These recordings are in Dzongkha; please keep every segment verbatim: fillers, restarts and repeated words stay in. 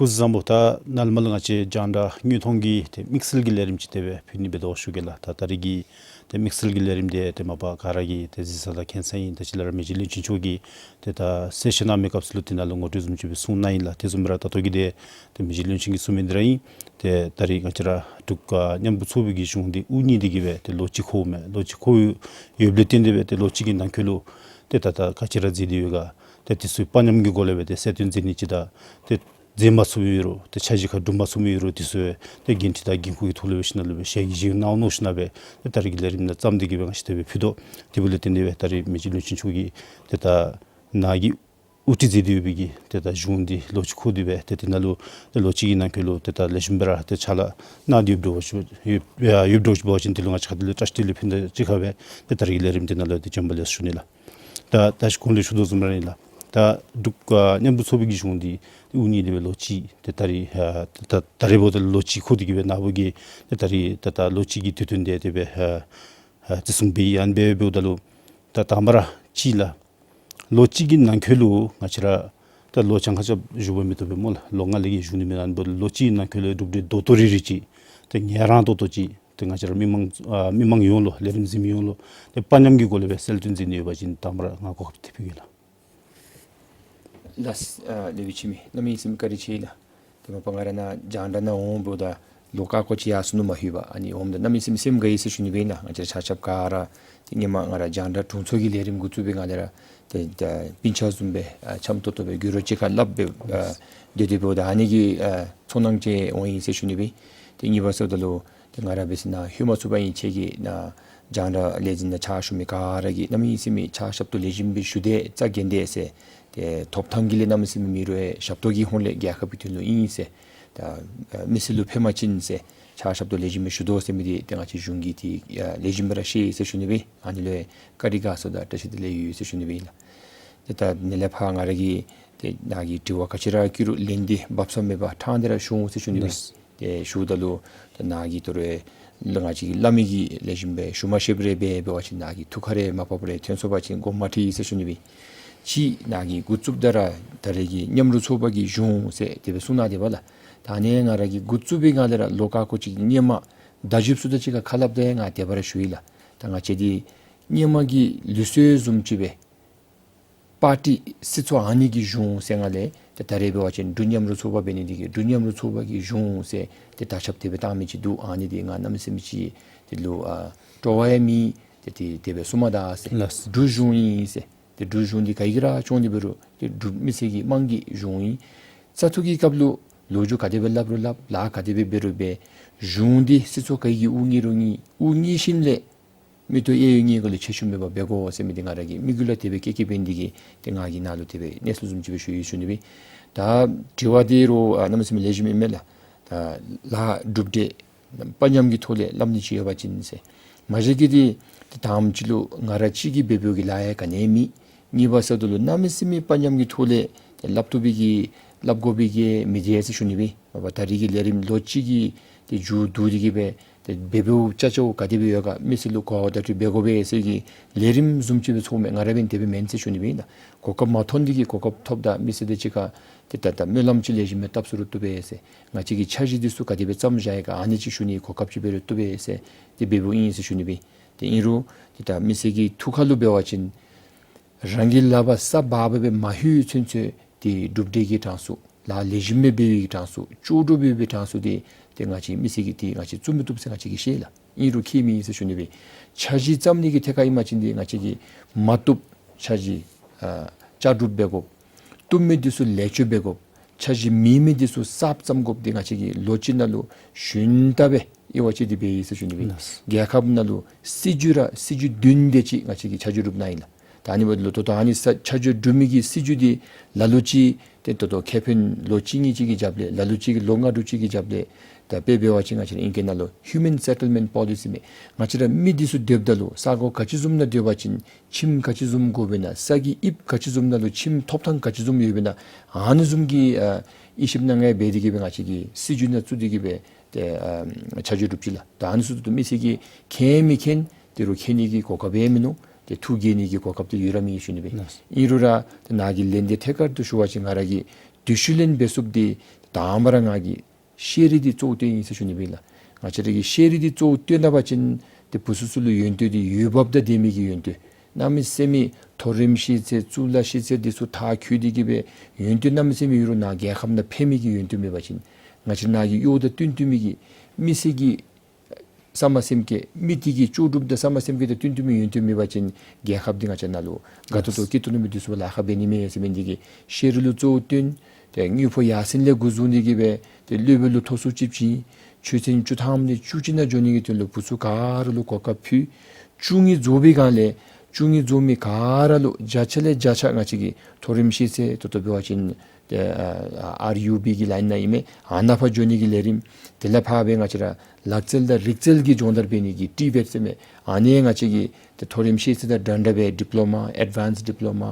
སྐུ་གཟུགས་བཟང་པོ། ད་ནཱ་ལས་མར་ལུ་ང་བཅས་རྒྱང་བསྒྲགས་དངོས་མཐོང་གི་ཏེ་དམིགས་བསལ་གྱི་ལས་རིམ་ཅིག་དེ་སྦེ་ཕུལ་ནི་འབད་དོ་ཞུ་གེ་ལགས། ད་ད་རིས་ཀྱི་ཏེ་དམིགས་བསལ་གྱི་ལས་རིམ་འདི་ཏེ་མ་པ་ག་ར་གིས་ཏེ་གཟིགས་ས་དང་མཁྱེན་ས་ཨིན། ད་ཅི་ལས་ར་མི་རྗེ་བློན་ཆེན་མཆོག་གིས་ཏེ་ད་གསལ་བཤད་གནང་མི་སྐབས་སུ་ལུ་དེ་ནང་ལུ་ངོ་སྤྲོད་བཟུམ་ཅིག་སྦེ་གསུངས་གནང་ཡི་ལགས། དེ་བཟུམ་སྦེ་ར་ད་ལྟོ་གི་འདི་ཏེ་མི་རྗེ་བློན་ཆེན་གྱིས་གསུངས་མི་འདི་ར་ཨིན། ཏེ་ད་རིས་ང་བཅས་ར་འབྲུག་ཨ་མཉམ་འབྲེལ་ཚོགས་པའི་གི་གཞུང་འདི་དབུ་བརྙེས་ཏེ་གི་སྦེ་ཏེ་ལོ་གཅིག་འཁོརཝ་མས། ལོ་གཅིག་འཁོར་ཡོདཔ་ལས་བརྟེན་ཏེ་སྦེ་ཏེ་ལོ་གཅིག་གི་ནང་འཁོད་ལུ་ཏེ་ད་ད་ག་ཅི་ར་མཛད་དེ་ཡོད་ག་ཏེ་དེ་ཚུ་དཔའ་ཉམས་ཀྱི་སྒོ་ལས་སྦེ་ཏེ་གསལ་སྟོན་མཛད་ནི་ཅིག་དང་ཏེ་མཛད་མ་ཚུགས་མི་ཡོད་རུང་ཏེ་འཆར་གཞི་ཁར་སྒྲུབ་མ་ཚུགས་མི་ཡོད་རུང་དེ་ཚུ་ཏེ་འགན་འཁྲི་དང་འགན་ཁུར་གྱི་ཐོག་ལས་འབད་ཞིནམ་ལས་སྦེ་ཞལ་གྱིས་བཞེས་གནང་ནུག་ཞིནམ་ལས་སྦེ་ཏེ་ད་རིས་ཀྱི་ལས་རིམ་ནང་བརྩམས་ཏེ་གི་སྦེ་ང་བཅས་དེ་སྦེ་ཕུལ་དོ། དེ་འབདཝ་ལས་བརྟེན་ཏེ་སྦེ་ད་རིས་མི་རྗེ་བློན་ཆེན་མཆོག་གིས་ཏེ་ད་ནཱ་གི་དབུ་ཁྲིད་མཛད་དེ་ཡོད་པའི་གི་ཏེ་ད་གཞུང་འདི་ལོ་གཅིག་འཁོར་ཏེ་སྦེ་ཏེ་དེ་ནང་ལུ་ཏེ་ལོ་གཅིག་གི་ནང་འཁོད་ལུ་ཏེ་ད་ལེགས་ཤོམ་སྦེ་ར་ཏེ་ཕྱག་ལཱ་གནང་སྟེ་ཡོདཔ་འདྲཝ་ཅིག་ཡོད་ཡོདཔ་འདྲཝ་ཅིག་འབད་བ་ཅིན་དེ་ལུ་ང་བཅས་ཁ་ཐུག་ལས་བཀྲ་ཤིས་བདེ་ལེགས་ཕུལ་ནི་དང་གཅིག་ཁར་སྦེ་ཏེ་ད་རིས་ཀྱི་ལས་རིམ་འདི་ནང་ལུ་ཏེ་བྱོན་པ་ལེགས་སོ་ཞུ་ནི་ལགས། ད་ད་ཅི་གོང་ལས་ཞུ་དོ་བཟུམ་ར་ཨིན་ལགས། ད་འབྲུག་ཨ་མཉམ་འབྲེལ་ཚོགས་པའི་གི་གཞུང་འདི་དབུ་བརྙེས་ཏེ་སྦེ་ལོ་གཅིག་ཏེ་ད་རིས་ཨ་ད་ད་རིས་འབདཝ་ད་ལོ་གཅིག་འཁོར་ཏེ་གི་སྦེ་ནཱ་བུ་གིས་ཏེ་ད་རིས་ད་ད་ལོ་གཅིག་གི་དུས་སྟོན་འདི་དེ་སྦེ་ཨ་ཨ་བརྩི་སྲུང་འབད་ཡི། ཨ་ནི་སྦེ་འབདཝ་ད་ལུ་ད་དང་པ་ར་གཅིག་ལགས། ལོ་གཅིག་གི་ནང་འཁོད་ལུ་ང་བཅས་ར་ད་ལོ་གྱངས་ཁ་རྐྱབ་བཞུགས་པ་མི་བཏུབ་པས་སྨོ་ལགས། ལོ་ལྔ་ལས་བརྒལ་བཞུགས་ནི་མེན། ཨ་ནི་འབདཝ་ད་ལོ་གཅིག་གི་ནང་འཁོད་ལུ་གྲུབ་འབྲས་ཏོག་ཏོ་རི་རི་ཅིག་ཏེ་ངལ་རངས་ཏོག་ཏོ་ཅིག་ཏེ་ང་བཅས་ར་མི་མང་ཨ་མི་མང་ཡོངས་ལུ་ལས་རིམ་གཟིགས་མི་ཡོངས་ལུ་ཏེ་དཔའ་ཉམས་ཀྱི་སྒོ་ལས་སྦེ་གསལ་སྟོན་མཛད་ནི་ཡོད་པ་ཅིན་དང་པ་ར་ང་གོ་སྐབས་འདི་ཕུལ་གེ་ལགས། ལགས་ཨ་ལེགས་པའི་ཁྱིམ་མི་གནམ་མེད་ས་མེད་བཀའ་དྲིན་ཆེ་ལགས། ཏེ་མ་པ་ང་ར་ནཱ་རྒྱང་བསྒྲགས་ནང་འོངམ་ད་ལོ་ཀ་ཀོ་ཅིག་ཡར་སོ་ནུག་མ་ལྷོད་པར། ཨ་ནི་འོངམ་ད་གནམ་མེད་ས་མེད་སེམས་དགའ་ཡི་ཟེར་ཞུ་ནི་སྦེ་ཨིན་ལགས། ང་བཅས་ར་ཆ་ཁྱབ་ག་ར་ཏེ་སྔོན་མ་ང་ར་རྒྱང་བསྒྲགས་དྲུང་འཚོ་གི་ལས་རིམ་འགོ་བཙུགས་པའི་སྒང་ལས་ར་ཏེ་ད་སྤུན་ཆ་བཟུམ་སྦེ་ཨ་འཆམ་ཏོག་ཏོ་སྦེ་གུ་རོ་གཅིག་ཁར་སླབ་སྦེ་ཨ་སྡོད་དེ་འབདཝ་ད་ཨ་ནི་གི་ཨ་ཚོར་སྣང་ཅིག་འོང་ཡི་ཟེར་ཞུ་ནི་སྦེ། ཏེ་གཉིས་པ་ཟེརཝ་ད་ལུ་ཏེ་ང་ར་འབད་ས་ནཱ་ལྷོད་མ་ཚུགས་པ་ཨིན། ཁྱེད་ཀྱིས་ནཱ་རྒྱང་བསྒྲགས་ལས་འཛིན་ནང་ཕྱག་ཞུ་མི་ག་ར་གིས་གནམ་མེད་ས་མེད་ཕྱག་ཞབས་ཏོག་ལེགས་ཤོམ་སྦེ་ཞུ་དེས་རྩ་འགེངས་དེས་ཟེར། ཏེ་ཐོབ་ཐང་གི་ལས་གནམ་མེད་ས་མེད་མེད་རུང་ཡང་ཞབས་ཏོག་གི་ཧོང་ལས་རྒྱལ་ཁབ་ཀྱི་དོན་ལུ་ཨིན་ཟེར། ད་ཨ་མི་སེར་ལུ་ཕན་པ་ཅིན་ཟེར་ཕྱག་ཞབས་ཏོག་ལེགས་ཤོམ་སྦེ་ཞུ་དོ་ཟེར་མི་འདི་ཏེ་ང་བཅས་གཞུང་གིས་ཏེ་ཨ་ལེགས་ཤོམ་སྦེ་ར་ཤེས་ཡི་ཟེར་ཞུ་ནི་སྦེ། ཨ་ནི་ལུ་བཀའ་དྲིན་དགའ་ཚོར་དང་བཀྲ་ཤིས་བདེ་ལེགས་ཡོད་ཟེར་ཞུ་ནི་སྦེ་ཨིན་ལགས། ཏེ་ད་ཨ་ནི་ལས་ཕར་ང་ར་གིས་ཏེ་ནཱ་གི་དྲི་བ་ག་ཅི་ར་བཀོད་རུང་ལན་འདི་སྦ་གསང་མེད་པར་ཕྲང་སྟེ་ར་ཞུ་འོང་ཟེར་ཞུ་ནི་སྦེ། ལགས། ཏེ་ཞུཝ་ད་ལུ་ཏེ་ནཱ་གིས་ད་རུང་ང་བཅས་ཀྱིས་སླབ་མི་གི་ལེགས་ཤོམ་སྦེ་ཞུ་མ་ཤེསཔ་རེ་འབད་འབད་བ་ཅིན་ནཱ་གི་ཐུགས་ཁར་རེ་མ་བབས་པར་ཐོན་སོང་པ་ཅིན་དགོངསམ་མ་ཁྲེལ་ཟེར་ཞུ་ནི་སྦེ། གཅིག་ནཱ་གིས་འགོ་བཙུགསཔ་ད་ར་ད་རེས་ཀྱི་མཉམ་རུབ་ཚོགས་པ་གི་གཞུང་ཟེར་དེ་སྦེ་གསུངས་གནང་དེས་པ་ལགས། ད་ཨ་ནི་ང་ར་གིས་འགོ་བཙུགས་པའི་སྒང་ལས་ར་ལོ་ཀ་ཀོ་ཅིག་གི་སྔོན་མ་བརྡ་བརྒྱུདཔ་ཚུ་དང་གཅིག་ཁར་ཁ་སླབ་སྟེ་ང་དེ་སྦེ་ར་ཞུ་ཡི་ལགས། ད་ང་བཅས་འདི་སྔོན་མ་གི་ལུགས་སྲོལ་བཟུམ་ཅིག་སྦེ་པར་ཊི་སྲིད་ཚོགས་ཨ་ནི་གི་གཞུང་ཟེར་སྒང་ལས་ཏེ་ད་རེས་འབད་བ་ཅིན་འབྲུག་མཉམ་རུབ་ཚོགས་པ་འབད་ནི་འདི་གིས་འབྲུག་མཉམ་རུབ་ཚོགས་པ་གི་གཞུང་ཟེར་ཏེ་དར་ཁྱབ་དེ་སྦེ་བཏང་མི་ཅིག་འདུག། ཨ་ནི་འདི་ང་གནམ་མེད་ས་མེད་ཅིག་དེ་ལུ་ཨ་སྤྲོ་བ་ཡང་མེད། ཏེ་དེ་དེ་སྦེ་གསུངམ་ད་ཟེར། ལགས། འབྲུག་གཞུང་ཨིན་ཟེར། ཏེ་འབྲུག་གཞུང་འདི་ག་གིས་ར་སྐྱོང་སྟེ་འབད་རུང་ཏེ་འབྲུག་མི་སེར་གྱི་དམངས་ཀྱི་གཞུང་ཨིན། བཙག་འཐུ་གི་སྐབས་ལུ་ལོ་རྒྱུས་ག་དེ་སྦེ་སླབ་རུང་སླབ་ལཱ་ག་དེ་སྦེ་འབད་རུང་འབད་གཞུང་འདི་སྲིད་ཚོགས་ག་གིས་དབུ་བརྙེས་རུང་བརྙེས་དབུ་བརྙེས་ཞིནམ་ལས་མི་ཐོབ་གཡས་གཡོན་གཉིས་ཀ་ལུ་ཕྱེ་ཤུགས་མེད་པར་འབད་དགོ་ཟེར་མི་འདི་ང་ར་གི་མི་གུ་ལུ་དེ་སྦེ་སྐྱེས་སྐྱེས་འབད་ནི་འདི་གིས་ཏེ་ང་གིས་ནཱ་ལུ་དེ་སྦེ་གནས་ཚུལ་བཟུམ་ཅིག་སྦེ་ཞུ་ཡི་ཞུ་ནི་སྦེ། ད་དྲི་བ་འདི་རུང་ཨ་གནམ་མེད་ས་མེད་ལེགས་ཤོམ་ཨིན་མས་ལགས། ད་ལཱ་གྲུབ་འབྲས་དཔའ་ཉམས་ཀྱི་ཐོག་ལས་སླབ་ནི་ཅིག་ཡོད་པ་ཅིན་ཟེར། མ་གཞི་གི་འདི་ཏེ་དང་པ་ཅིག་ལུ་ང་ར་གཅིག་གིས་འབད་འབདཝ་གི་ལཱ་ཡང་ག་ནི་ཡང་མེད། གཉིས་པ་ཟེརཝ་ད་ལུ་གནམ་མེད་ས་མེད་དཔའ་ཉམས་ཀྱི་ཐོག་ལས་ཏེ་སླབ་བཏུབ་པའི་གི་སླབ་དགོ་པའི་གི་མི་འདི་ཟེར་ཞུ་ནི་སྦེ། མ་པ་ད་རེས་ཀྱི་ལས་རིམ་ལོ་གཅིག་གི་ཏེ་མཇུག་བསྡུ་སྟེ་གི་སྦེ་ཏེ་འབད་འབདཝ་ཅ་ཅ་བོ་ག་དེ་སྦེ་ཡོད་ག་མི་སེར་ལུ་གོ་བརྡ་སྤྲོད་འབད་དགོ་པས་ཟེར་གྱི་ལས་རིམ་བཟུམ་ཅིག་སྦེ་ཚོརཝ་མས། ང་ར་འབདན་དེ་སྦེ་མེན་ཟེར་ཞུ་ནི་སྦེ་ཨིན་ལགས། གོ་སྐབས་མ་ཐོན་འདི་གིས་གོ་སྐབས་ཐོབ་ད་མི་སེར་དང་གཅིག་ཁར་ཏེ་ད་ད་སྨོན་ལམ་ཅིག་ལེགས་ཤོམ་སྦེ་བཏབ་ཚུགས་རུང་བཏུབ་པས་ཟེར། ང་བཅས་ཀྱི་འཆར་གཞི་འདི་ཚུ་ག་དེ་སྦེ་བརྩམ་བཞག་ཡི་ག་ཨ་ནི་ཅིག་ཞུ་ནི་གོ་སྐབས་ཅིག་འབད་རུང་བཏུབ་པས་ཟེར་ཏེ་འབད་འབདཝ་ཨིན་ཟེར་ཞུ་ནི་སྦེ། ཏེ་ཨིན་རུང་ཏེ་ད་མི་སེར་གྱི་ཐུགས་ཁར་ལུ་འབད་བ་ཅིན་རང་གི་ལག་པར་ས་འབག་འབག་སྦེ་མ་ལྷོད་ཚུན་ཚོད་ཏེ་གྲུབ་འབྲས་ཀྱི་གྲངས་སུ་ལཱ་ལེགས་ཤོམ་སྦེ་འབད་བའི་གྲངས་སུ་ལྕོགས་གྲུབ་འབད་བའི་གྲངས་སུ་འདི་ཏེ་ང་བཅས་མི་སེར་གྱིས་ཏེ་ང་བཅས་བཙུགས་མི་བཏུབ་ཟེར་ང་བཅས་ཀྱིས་ཤེས་ལགས། ཨིན་རུང་ཁྱད་མེད་ཟེར་ཞུ་ནི་སྦེ། འཆར་གཞི་བརྩམ་ནི་གི་ཐད་ཁར་ཨིན་པ་ཅིན་འདི་ང་བཅས་ཀྱིས་མ་བཏུབ་འཆར་གཞི་ཨ་བཅའ་སྒྲུབ་འབད་དགོཔ། བཏུབ་མི་འདི་ཚུ་ལེགས་བཅོས་འབད་དགོཔ། འཆར་གཞི་མེད་མི་འདི་ཚུ་གསརཔ་བརྩམ་དགོཔ་འདི་ང་བཅས་ཀྱིས་ལོ་གཅིག་ནང་ལུ་ཞུན་དག་སྦེ་དབྱེ་བ་ཕྱེ་སྟེ་འབད་ཡི་ཟེར་ཞུ་ནི་སྦེ། ལགས། རྒྱལ་ཁབ་ནང་ལུ་སྲིད་བྱུས་ར་སྲིད་བྱུས་བདུན་དེ་ཅིག་ང་བཅས་ཀྱིས་ཆ་འཇོག་གྲུབ་གནང་ཡི་ལགས། ད་ཨ་ནི་འབདཝ་ད་ལུ་ད་ལྟོ་ཨ་ནི་ས་ཆ་འཇོག་གྲུབ་མི་གི་སྲིད་བྱུས་འདི་ལ་ལུ་ཅིག་ཏེ་ད་ལྟོ་ཁེ་ཕན་ལོ་གཅིག་གཉིས་ཅིག་གི་རྒྱབ་ལས་ལ་ལུ་ཅིག་ལོ་ལྔ་དྲུག་ཅིག་གི་རྒྱབ་ལས། ད་དཔེ་འབད་བ་ཅིན་ང་བཅས་ར་ཨིང་སྐད་ནང་ལུ་Human Settlement Policy མས། ང་བཅས་ར་མི་འདི་ཚུ་སྡོདཔ་ད་ལུ་ས་གོ་ག་ཅི་བཟུམ་ནང་སྡོད་པ་ཅིན་ཁྱིམ་ག་ཅི་བཟུམ་དགོཔ་ཨིན་ན་ས་གི་དབྱིབས་ག་ཅི་བཟུམ་ནང་ལུ་ཁྱིམ་ཐོབ་ཐང་ག་ཅི་བཟུམ་ཡོདཔ་ཨིན་ན་ཨ་ནི་བཟུམ་གྱི་ཨ་དབྱེ་ཞིབ་གནང་སྦེ་འདི་གིས་སྦེ་ང་བཅས་ཀྱིས་སྲིད་བྱུས་ནང་བཙུགས་ཏེ་གི་སྦེ་ཏེ་ཨ་ཆ་འཇོག་གྲུབ་ཅི་ལགས། ད་ཨ་ནི་ཚུ་ད་ལྟོ་མི་སེར་གྱིས་མཁྱེན་མི་མཁྱེན་དེ་རུང་མཁྱེན་ནི་གི་གོ་སྐབས་ཡང་མིན་ནུག། ཏེ་ཐུགས་དགྱེས་ནི་གི་གོ་སྐབས་འདི་ཡོད་ར་མེད་ཞུ་ནི་སྦེ། ལགས། ཨིན་རུང་ར་ཏེ་ནཱ་གི་ལན་འདི་ཐད་ཀར་དུ་ཞུ་བ་ཅིན་ང་ར་གིས་དུས་ཤུལ་ལེན་འབད་ཚུགསཔ་འདི་ དང་པ་ར་ང་གིས་ཤེས་རིག་འདི་གཙོ་བོ་བཏོན་ཡི་ཟེར་ཞུ་ནི་སྦེ་ལགས། ང་བཅས་ར་གིས་ཤེས་རིག་འདི་གཙོ་བོ་བཏོན་ད་པ་ཅིན་ཏེ་བུ་ཚུ་ཚུ་ལུ་ཡོན་ཏན་འདི་འོས་འབབ་དང་ལྡན་མི་གི་ཡོན་ཏན། གནམ་མེད་ས་མེད་མཐོ་རིམ་ཤེས་ཚད་གཙུག་ལག་ཤེས་ཚད་འདི་ཚུ་མཐར་འཁྱོལ་ཏེ་གི་སྦེ་ཡོན་ཏན་གནམ་མེད་ས་མེད་ཡོད་རུང་ནཱ་རྒྱལ་ཁབ་ནང་ཕན་མི་གི་ཡོན་ཏན་མེད་པ་ཅིན་ང་བཅས་ར་ནཱ་གི་གཡོག་དང་བསྟུན་བསྟུན་མི་གི་མི་སེར་གྱི་བསམ་པ་སེམས་བསྐྱེད་མི་དེ་གི་ལྕོགས་གྲུབ་དང་བསམ་པ་སེམས་བསྐྱེད་དང་བསྟུན་བསྟུན་མི་ཡོན་ཏན་མེད་པ་ཅིན་རྒྱལ་ཁབ་འདི་ང་བཅས་ནཱ་ལུ་དགའ་ཏོག་ཏོ་སྐྱིད་ཏོག་ཏོ་མི་འདི་ཚུ་ལཱ་ཁག་འབད་ནི་མས་ཟེར་མི་འདི་གིས་ཤེས་རིག་ལུ་གཙོ་བོ་བཏོན། ཏེ་དངུལ་ཕོགས་ཡར་སེང་ལས་འགོ་བཟུང་ནི་གི་སྦེ་ཏེ་སློབ་དཔོན་ལུ་ཐོ་སུ་ཅིག་བྱིན། ཆོས་ཚན་བཅུ་ཐམ་ལས་བཅུ་གཅིག་ནང་འགྱོ་ནི་གི་དོན་ལུ་བུ་ཚུ་ག་ར་ལུ་གོ་སྐབས་ཕུལ། བཅུ་གཉིས་རྫོགས་པའི་སྒང་ལས་བཅུ་གཉིས་རྫོགས་མི་ག་ར་ལུ་བརྒྱ་ཆ་ལས་བརྒྱ་ཆ་ང་བཅས་ཀྱིས་མཐོ་རིམ་ཤེས་ཚད་ད་ལྟོ་འབད་བ་ཅིན་ཏེ་ཨ་ཨ་ཨར་ཡུ་བི་གི་ལཱའིན་ནང་ཨིན་མས། ཨ་ནཱ་ཕར་འགྱོ་ནི་གི་ལས་རིམ། དེ་ལས་ཕར་སྦེ་ང་བཅས་ར་ལག་རྩལ་དང་རིག་རྩལ་གྱི་སྦྱོང་བརྡར་འབད་ནི་གི་ཊི་བེཊ་ཟེར་མི་ཨ་ནི་ང་བཅས་ཀྱིས་ཏེ་མཐོ་རིམ་ཤེས་ཚད་དང་འདྲན་འདྲ་སྦེ་ཌི་པི་ལོ་མ་ཨེཌ་ཝཱནསི་ཌི་པི་ལོ་མ་ཨ་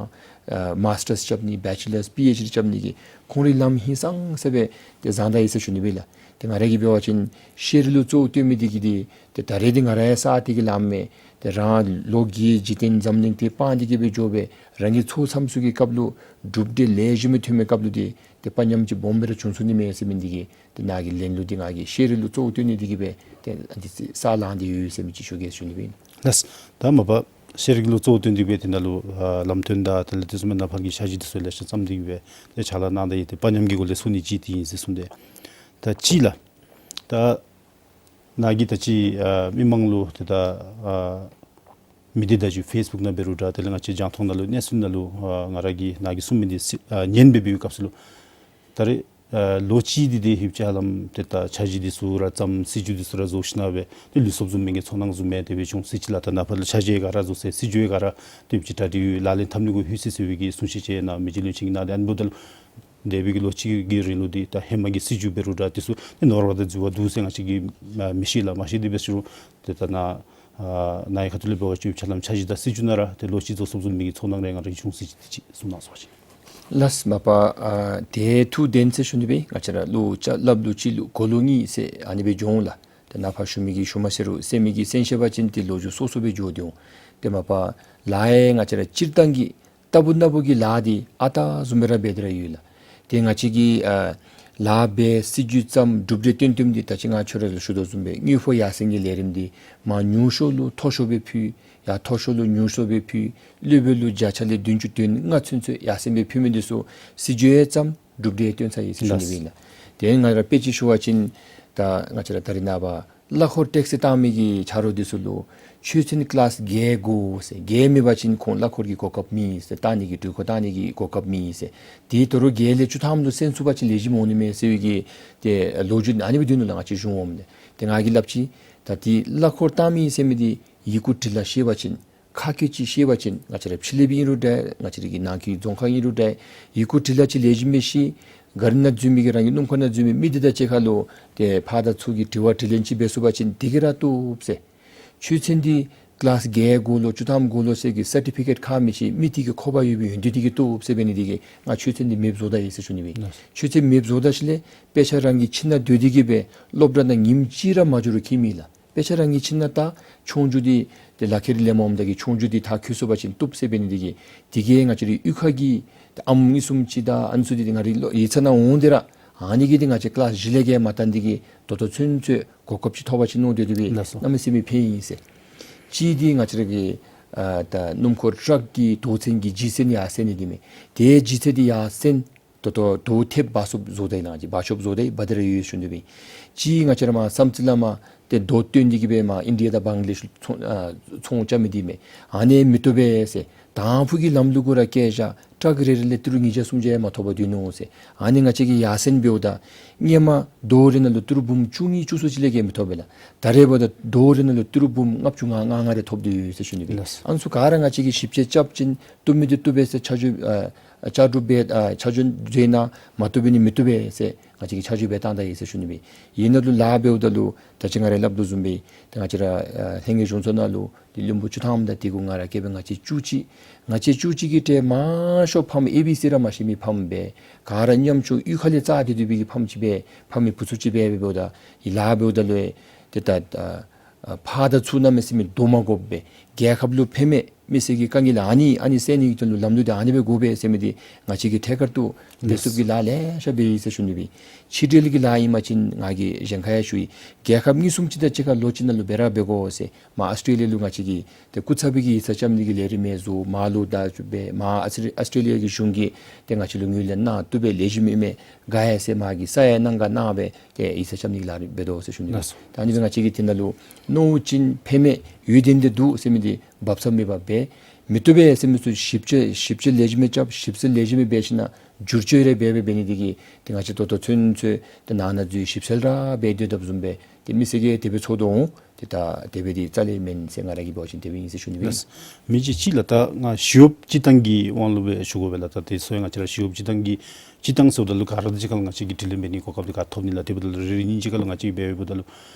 མཱསི་ཊརསི་རྐྱབ་ནི་བེ་ཅི་ལརསི་པི་ཨེཆ་ཌི་རྐྱབ་ནི་གི་ཁོང་རའི་ལམ་ཧིང་སངས་ས་སྦེ་ཏེ་བཟང་ད་ཡི་ཟེར་ཞུ་ནི་སྦེ་ལགས། ཏེ་ང་ར་གིས་འབད་བ་ཅིན་ཤེས་རིག་ལུ་གཙོ་བོ་བཏོན་མི་འདི་གིས་འདི་ཏེ་ད་རེས་འདི་ང་ར་ཡང་ས་སྟེང་གི་ལམ་མས། ཏེ་རང་ལོ་བརྒྱད་འཇིག་རྟེན་འཛམ་གླིང་འདི་སྤང་སྟེ་གི་སྦེ་འགྱོ་སྦེ་རང་གི་ཚོགས་འཚམས་ཚུ་གི་སྐབས་ལུ་གྲུབ་འབྲས་ལེགས་ཤོམ་སྦེ་ཐོན་མི་སྐབས་ལུ་འདི་ཏེ་དཔའ་ཉམས་ཅིག་སྦོམ་སྦེ་ར་བྱུང་ཚུགས་ནི་མས་ཟེར་མི་འདི་གིས་ཏེ་ནཱ་གི་ལན་ལུ་འདི་ང་གིས་ཤེས་རིག་ལུ་གཙོ་བོ་བཏོན་ནི་འདི་གིས་སྦེ་ཏེ་འདི་ས་ལངས་ཏེ་ཡོད་ཟེར་མི་ཅིག་ཞུ་གེ་ཞུ་ནི་སྦེ་ཨིན། ལགས། ད་མ་པ་ཤེས་རིག་ལུ་གཙོ་བོ་བཏོན་ཏེ་སྦེ་དེ་ནང་ལུ་ཨ་ལམ་སྟོན་དང་དེ་ལས་དེ་ཚུ་མ་ནཱ་ཕར་གྱི་འཆར་གཞི་འདི་ཚུ་ལེ་ཤ་བརྩམས་ཏེ་གི་སྦེ་ཏེ་ཕྱག་ལཱ་གནང་ད་ཡི། ཏེ་དཔའ་ཉམས་ཀྱི་སྒོ་ལས་ཚུགས་ནི་ཅིག་འདི་ཨིན་ཟེར་གསུངས་ཏེ། ད་གཅིག་ལགས། ད་ནཱ་གིས་ད་ཅི་ཨ་མི་མང་ལུ་ཏེ་ད་ཨ་མི་སྡེ་བརྡ་བརྒྱུད་ཕེསི་བུཀ་ནང་འབད་རུང་འདྲ་དེ་ལས་ང་བཅས་རྒྱང་མཐོང་ནང་ལུ་གནས་ཚུལ་ནང་ལུ་ཨ་ང་ར་གིས་ནཱ་གིས་གསུངས་མི་འདི་སི་ཨ་ཉན་སྦེ་འབད་བའི་སྐབས་སུ་ལུ་ད་རེས་ཨ་ལོ་གཅིག་འདི་འདི་ཧིབ་ཅ་ལམ་ཏེ་ད་འཆར་གཞི་འདི་ཚུ་ར་བརྩམས་སྲིད་བྱུས་འདི་ཚུ་ར་བཟོ་ཞིནམ་སྦེ་ཏེ་ལུས་སྲོག་བཟུམ་མའི་གི་ཚོར་སྣང་བཟུམ་མའི་དེ་སྦེ་བྱུང་སྲིད་ཅིག་ལགས། ད་ནཱ་ཕར་ལུ་འཆར་གཞི་ག་ར་བཟོ་ཚར་སྲིད་བྱུས་ག་ར་ཏེ་ཅིག་གྲ་སྒྲིག་ཡོད། ལག་ལེན་འཐབ་ནི་གུ་ལྷོད་ཅི་ཟེར་བའི་གི་གསུང་བཤད་ཅིག་ནཱ་མི་རྗེ་བློན་ཆེན་གྱིས་གནང་སྟེ་ཨ་ནི་འབདཝ་ད་ལུ་འདས་པའི་གི་ལོ་གཅིག་གི་རིང་ལུ་འདི་ད་ཧེ་མ་གི་སྲིད་བྱུས་འབད་རུང་འདྲ་འདི་ཚུ་ཏེ་ནོར་བ་དང་རྫུས་པ་འདུག་ཟེར་ང་བཅས་ཀྱིས་ཨ་མི་ཤེས་ལགས། མ་ཤེས་དེ་འབད་ཟེར་རུང་ཏེ་ད་ནཱ་ཨ་ནཱ་གི་ཁ་ཐུག་ལས་འབད་བ་ཅིན་ཧིབ་ཅ་ལམ་འཆར་གཞི་དང་སྲིད་བྱུས་ནང་ར་ཏེ་ལོ་གཅིག་རྫོགས་སོངམ་བཟུམ་མའི་གི་ཚོར་སྣང་རེ་ང་ར་གིས་བྱུང་སྲིད་ཅིག་འདི་ཅིག་གསུང་གནང་ཟེར་བ་ཅིན། ལགས་མ་པ་ཨ་དེ་ཐུགས་བདེན་ཟེར་ཞུ་ནི་སྦེ། ང་བཅས་ར་ལོ་ཅ་ལགཔ་ལུ་ཅིག་ལུ་གོ་ལུ་གཉིས་ཟེར་ཨ་ནི་སྦེ་འགྱོ་འོང་ལགས། ཏེ་ནཱ་ཕར་ཞུ་མི་གིས་ཞུ་མ་ཤེས་རུང་གསན་མི་གིས་གསན་ཤེས་པ་ཅིན་ཏེ་ལོ་རྒྱུས་སོ་སོ་སྦེ་འགྱོ་སྟེ་འོང་། ཏེ་མ་པ་ལཱ་ཡང་ང་བཅས་ར་སྤྱིར་བཏང་གི་རྟག་བུ་ན་བུ་གི་ལཱ་འདི་ཨ་རྟག་བཟུམ་སྦེ་ར་འབད་དེ་ར་ཡོད་ལགས། ཏེ་ང་བཅས་ཀྱིས་ཨ་ལཱ་འབད་སྲིད་བྱུས་བརྩམས་གྲུབ་འབྲས་སྟོན་སྟོནམ་འདི་ད་ཅི་ང་ཁྱོད་ར་ལུ་ཞུ་དོ་བཟུམ་སྦེ་དངུལ་ཕོགས་ཡར་སེང་གི་ལས་རིམ་འདི་མར་ཉུང་ཤོས་ལུ་མཐོ་ཤོས་སྦེ་ཕུལ། ཡར་མཐོ་ཤོས་ལུ་ཉུང་ཤོས་སྦེ་ཕུལ། སློབ་དཔོན་ལུ་བརྒྱ་ཆ་ལས་བདུན་ཅུ་དོན་ལྔ་ཚུན་ཚོད་ཡར་སེང་སྦེ་ཕུལ་མི་འདི་ཚུ་སྲིད་བྱུས་ཡང་བརྩམས་གྲུབ་འབྲས་ཡང་སྟོན་ཚར་ཡི་ཟེར་ཞུ་ནི་སྦེ་ཨིན་ལགས། ཏེ་ང་ར་དཔེ་ཅིག་ཞུ་བ་ཅིན་ད་ང་བཅས་ར་ད་རེས་ནངས་པ་གླ་འཁོར་ཊེག་སི་བཏང་མི་གི་ཆ་རོགས་འདི་ཚུ་ལུ་ཆོས་ཚན་ཀི་ལཱསི་བརྒྱད་དགོ་ཟེར། བརྒྱད་མེད་པ་ཅིན་ཁོང་གླ་འཁོར་གྱི་གོ་སྐབས་མེད་ཟེར། བཏང་ནི་གི་འགྲུལ་འཁོར་བཏང་ནི་གི་གོ་སྐབས་མེད་ཟེར། ཏེ་དོ་རུང་བརྒྱད་ལས་བཅུ་ཐམ་ལུ་སོན་ཚུགས་པ་ཅིན་ལེགས་ཤོམ་འོང་ནི་མས་ཟེར་བའི་གི་ཏེ་ལོ་རྒྱུས་ཨ་ནི་སྦེ་སྡོད་ནུག་ལགས། ང་བཅས་གཞུང་འོགམ་ལས། ཏེ་ང་གིས་སླབ་ཅི། ད་འདི་གླ་འཁོར་བཏང་མི་ཟེར་མི་འདི་ཡི་གུ་འབྲི་ལ་ཤེས་པ་ཅིན་ཁ་སྐད་ཅིག་ཤེས་པ་ཅིན་ང་བཅས་ར་ཕྱི་གླིངཔ་ཨིན་རུང་འདྲ་ང་བཅས་ར་གི་ནང་གི་རྫོང་ཁག་ཨིན་རུང་འདྲ་ཡི་གུ་འབྲི་ལ་ཅིག་ལེགས་ཤོམ་སྦེ་ཤེས། ག་རི་ནང་འཛུལ་མི་གི་རང་གི་སྣུམ་འཁོར་ནང་འཛུལ་མི་མི་འདི་དང་གཅིག་ཁར་ལུ་ཏེ་ཕར་དང་ཚུར་གྱི་དྲི་བ་དྲིས་ལན་ཅིག་འབད་ཚུགས་པ་ཅིན་འདི་གིས་ར་བཏུབ་ཟེར། ཆོས་ཚན་འདི་ཀི་ལཱསི་བརྒྱད་དགོ་ལོ་བཅུ་ཐམ་དགོ་ལོ་ཟེར་གྱི་སར་ཊི་ཕི་ཀེཊ་ཁ་མི་ཅིག་མི་འདི་གི་ཁོག་པར་ཡོད་པའི་ཡོན་ཏན་འདི་གིས་བཏུབ་ཟེར་འབད་ནི་འདི་གིས་ང་ཆོས་ཚན་འདི་མེདཔ་བཟོ་ད་ཡི་ཟེར་ཞུ་ནི་སྦེ། ལགས། ཆོས་ཚན་མེདཔ་བཟོ་ད་ཞིནམ་ལས་དཔེ་ཆ་རང་གི་ཁྱིམ་ནང་སྡོད་དེ་གི་སྦེ་སློབ་གྲྭ་ནང་ཉིནམ་གཅིག་ར་མ་འགྱོ་རུང་ཁྱད་མེད་ལགས། དཔེ་ཆ་རང་གི་ཁྱིམ་ནང་ད་ཆོས་རྒྱུགས་འདི་ཏེ་ལག་ཁྱེར་ལེན་མ་འོངམ་ད་གི་ཆོས་རྒྱུགས་འདི་མཐར་འཁྱོལ་སོང་པ་ཅིན་བཏུབ་ཟེར་འབད་ནི་འདི་གིས། དེ་གིས་ང་བཅས་རའི་གཡུས་ཁ་གི་ཏེ་ཨམ་གཉིས་གསུམ་ཅིག་དང་ཨ་ནི་ཚུ་འདི་ང་རའི་ལོ་ཡིག་ཚང་ནང་འོང་སྟེ་ར་ཨ་ནི་གིས་འདི་ང་བཅས་ཀི་ལཱསི་བཞི་ལས་བརྒལ་མ་བཏང་འདི་གིས་ད་ལྟོ་ཚུན་ཚོད་གོ་སྐབས་ཅིག་ཐོབ་པ་ཅིན་མནོ་སྡོད་དེ་སྦེ། ལགས་སོ། གནམ་མེད་ས་མེད་ཕན་ཡི་ཟེར། གཅིག་འདི་ང་བཅས་ར་གི་ཨ་ད་སྣུམ་འཁོར་ཊཱག་གི་དོས་ཚན་གྱི་ལྗིད་ཚད་ཡར་སེང་ནི་འདི་མས། དེ་ལྗིད་ཚད་འདི་ཡར་སེང་ད་ལྟོ་དོས་ཐེབས་འབག་ཚུགསཔ་བཟོ་ད་ཡི་ལགས། འབག་ཆོགཔ་བཟོ་ད་ཡི་འབག་སྟེ་ར་ཡོད་ཞུ་ནི་སྦེ། གཅིག་ང་བཅས་ར་མར་བསམ་རྩེ་ལས་མར་ཏེ་དོས་བཏོན་འདི་གིས་སྦེ་མར་ཨིན་ཌི་ཡ་དང་བང་ལ་དེཤ་ཚོང་ཨ་ཚོང་རྐྱབ་མི་འདི་མས། ཨ་ནི་མི་བཏུབ་པས་ཟེར། དང་ཕུ་གི་ལམ་ལུགས་གུ་ར་བཀལ་བཞག་ཊཱག་རེ་རེ་ལས་ཏི་རུ་ཉིས་བརྒྱ་སུམ་བརྒྱ་ཡང་མ་ཐོབ་པར་སྡོད་ནུག་ཟེར། ཨ་ནི་ང་བཅས་ཀྱིས་ཡར་སེང་འབདཝ་ད་སྔོན་མ་དོས་རེ་ནང་ལུ་ཏི་རུ་འབུམ་བཅུ་གཉིས་བཅུ་གསུམ་ཅིག་ལས་བརྒལ་མི་ཐོབ་པས་ལགས། ད་རེས་འབདཝ་ད་དོས་རེ་ནང་ལུ་ཏི་རུ་འབུམ་ལྔ་བཅུ་ང་ལྔ་ལྔ་རེ་ཐོབ་སྟེ་ཡོད་ཟེར་ཞུ་ནི་སྦེ། ལགས་སོ། ཨ་ནི་ཚུ་ག་ར་ང་བཅས་ཀྱིས་ཞིབ་དཔྱད་རྐྱབ་ཅིན་བཏུབ་མི་འདི་བཏུབ་པས་ཟེར་ཆ་འཇོག་ཨ་ཆ་འཇོག་འབད་ཨ་ཆ་འཇོག་མཛད་གནང་། མ་བཏུབ་པའི་ནི་མི་བཏུབ་པས་ཟེར་ང་བཅས་ཀྱིས་ཆ་འཇོག་འབད་བཏང་ད་ཡི་ཟེར་ཞུ་ནི་སྦེ། ཨིན་ན་ལུ་ལཱ་འབདཝ་ད་ལུ་ད་ཅི་ང་ར་སླབ་དོ་བཟུམ་སྦེ་ཏེ་ང་བཅས་ར་ཨ་ལྷན་རྒྱས་གཞུང་ཚོགས་ནང་ལུ་ཏེ་བློན་པོ་བཅུ་ཐམ་དང་དེ་གུ་ང་ར་བཀལ་སྦེ་ང་བཅས་བཅུ་གཅིག། ང་བཅས་བཅུ་གཅིག་གི་གྲས་མང་ཤོས་ཕམ་ཨེ་བི་སི་ར་མ་ཤེས་མི་ཕམ་སྦེ་ག་ར་ཉམ་ཆུང་གཡུས་ཁ་ལས་བཙག་སྟེ་སྡོད་པའི་གི་ཕམ་ཅིག་སྦེ་ཕམ་མི་བུ་ཚུ་ཅིག་སྦེ་འབདཝ་ད་ཡི་ལཱ་འབདཝ་ད་ལུ་ཏེ་ད་ཨ་ཨ་ཕར་དང་ཚུར་གནམ་མེད་ས་མེད་དོ་མ་དགོཔ་སྦེ་རྒྱལ་ཁབ་ལུ་ཕན་མི་ མི་སེར་གྱི་དཀའ་ངལ་ཨ་ནི་ཨ་ནི་སེལ་ནི་གི་དོན་ལུ་ལམ་ལུགས་འདི་ཨ་ནི་སྦེ་དགོ་པས་ཟེར་མི་འདི་ང་བཅས་ཀྱིས་ཐད་ཀར་དུ་ལགས་སོ། བདེ་སྲུངཔ་གི་ལཱ་ལེ་ཤ་འབད་ཡི་ཟེར་ཞུ་ནི་སྦེ། ཕྱི་འབྲེལ་གྱི་ལཱ་ཨིན་པ་ཅིན་ང་གིས་གཞན་ཁར་ཡང་ཞུ་ཡི། རྒྱལ་ཁབ་གཉིས་གསུམ་ཅིག་དང་གཅིག་ཁར་ལོ་གཅིག་ནང་ལུ་འབད་ར་འབད་དགོ་ཟེར། མར་ཨཱོས་ཊྲེ་ལི་ཡ་ལུ་ང་བཅས་ཀྱིས་ཏེ་སྐུ་ཚབ་ཀྱི་ཡིག་ཚང་རྐྱབ་ནི་གི་ལས་རིམ་ཡང་བཟོ། མར་ལུ་ད་འབད་མར་ཨཱོས་ཊྲེ་ལི་ཡ་གི་གཞུང་གིས་ཏེ་ང་བཅས་ལུ་ངོས་ལེན་གནང་། བཏུབ་པས། ལེགས་ཤོམ་ཨིན་མས། དགའ་ཡི་ཟེར་མར་གྱི་ས་ཡང་གནང་ག་གནང་སྦེ་ཏེ་ཡིག་ཚང་རྐྱབ་ནི་གི་ལཱ་རིམ་འབད་དོ་ཟེར་ཞུ་ནི་སྦེ། ལགས་སོ། ད་ཨ་ནི་སྦེ་ང་བཅས་ཀྱིས་དེ་ནང་ལུ་མནོ་བ་ཅིན་ཕན་མས། འོས་འདེམས་ཏེ་འདུག་ཟེར་མི་འདི་འབབ་ཚབ་མེད་པར་འབད། མི་བཏུབ་པས་ཟེར་མི་ཚུ་ཞིབ་དཔྱད་ཞིབ་དཔྱད་ལེགས་ཤོམ་སྦེ་རྐྱབ། ཞིབ་འཚོལ་ལེགས་ཤོམ་སྦེ་འབད་ཞིན་ན་བསྒྱུར་བཅོས་རེ་འབད་འབད་འབད་ནི་འདི་གིས་ཏེ་ང་བཅས་ད་ལྟོ་ཚུན་ཚོད་ཏེ་ནང་ན་འཛུལ་ཞིབ་འཚོལ་ར་འབད་སྡོད་དོ་བཟུམ་སྦེ་ཏེ་མི་སེར་གྱིས་དེ་སྦེ་ཚོར་དོ་འོང་། ཏེ་ད་དེ་སྦེ་འདི་རྩ་ལས་མེན་ཟེར་ང་ར་གིས་འབད་བ་ཅིན་དེ་སྦེ་ཨིན་ཟེར་ཞུ་ནི་སྦེ་ཨིན། ལགས། མི་རྗེ་གཅིག་ལགས། ད་ང་ཞི་གཡོགཔ་སྤྱིར་བཏང་གི་དབང་ལུ་སྦེ་ཞུ་དགོ་པས་ལགས། ད་དེ་ཚུ་ཡང་ང་བཅས་ར་ཞི་གཡོགཔ་སྤྱིར་བཏང་གི་སྤྱིར་བཏང་ཟེརཝ་ད་ལུ་ག་ར་དང་གཅིག་ཁར་ལུ་ང་བཅས་ཀྱིས་དྲི་ལན་འབད་ནི་གོ་སྐབས་འདི་ག་ཐོབ་ནི་ལགས། དེ་འབདཝ་ད་ལུ་རེ་རེ་གཉིས་གཅིག་ཁར་ལུ་ང་བཅས་ཀྱིས་འབད་འབདཝ་ད་ལུ་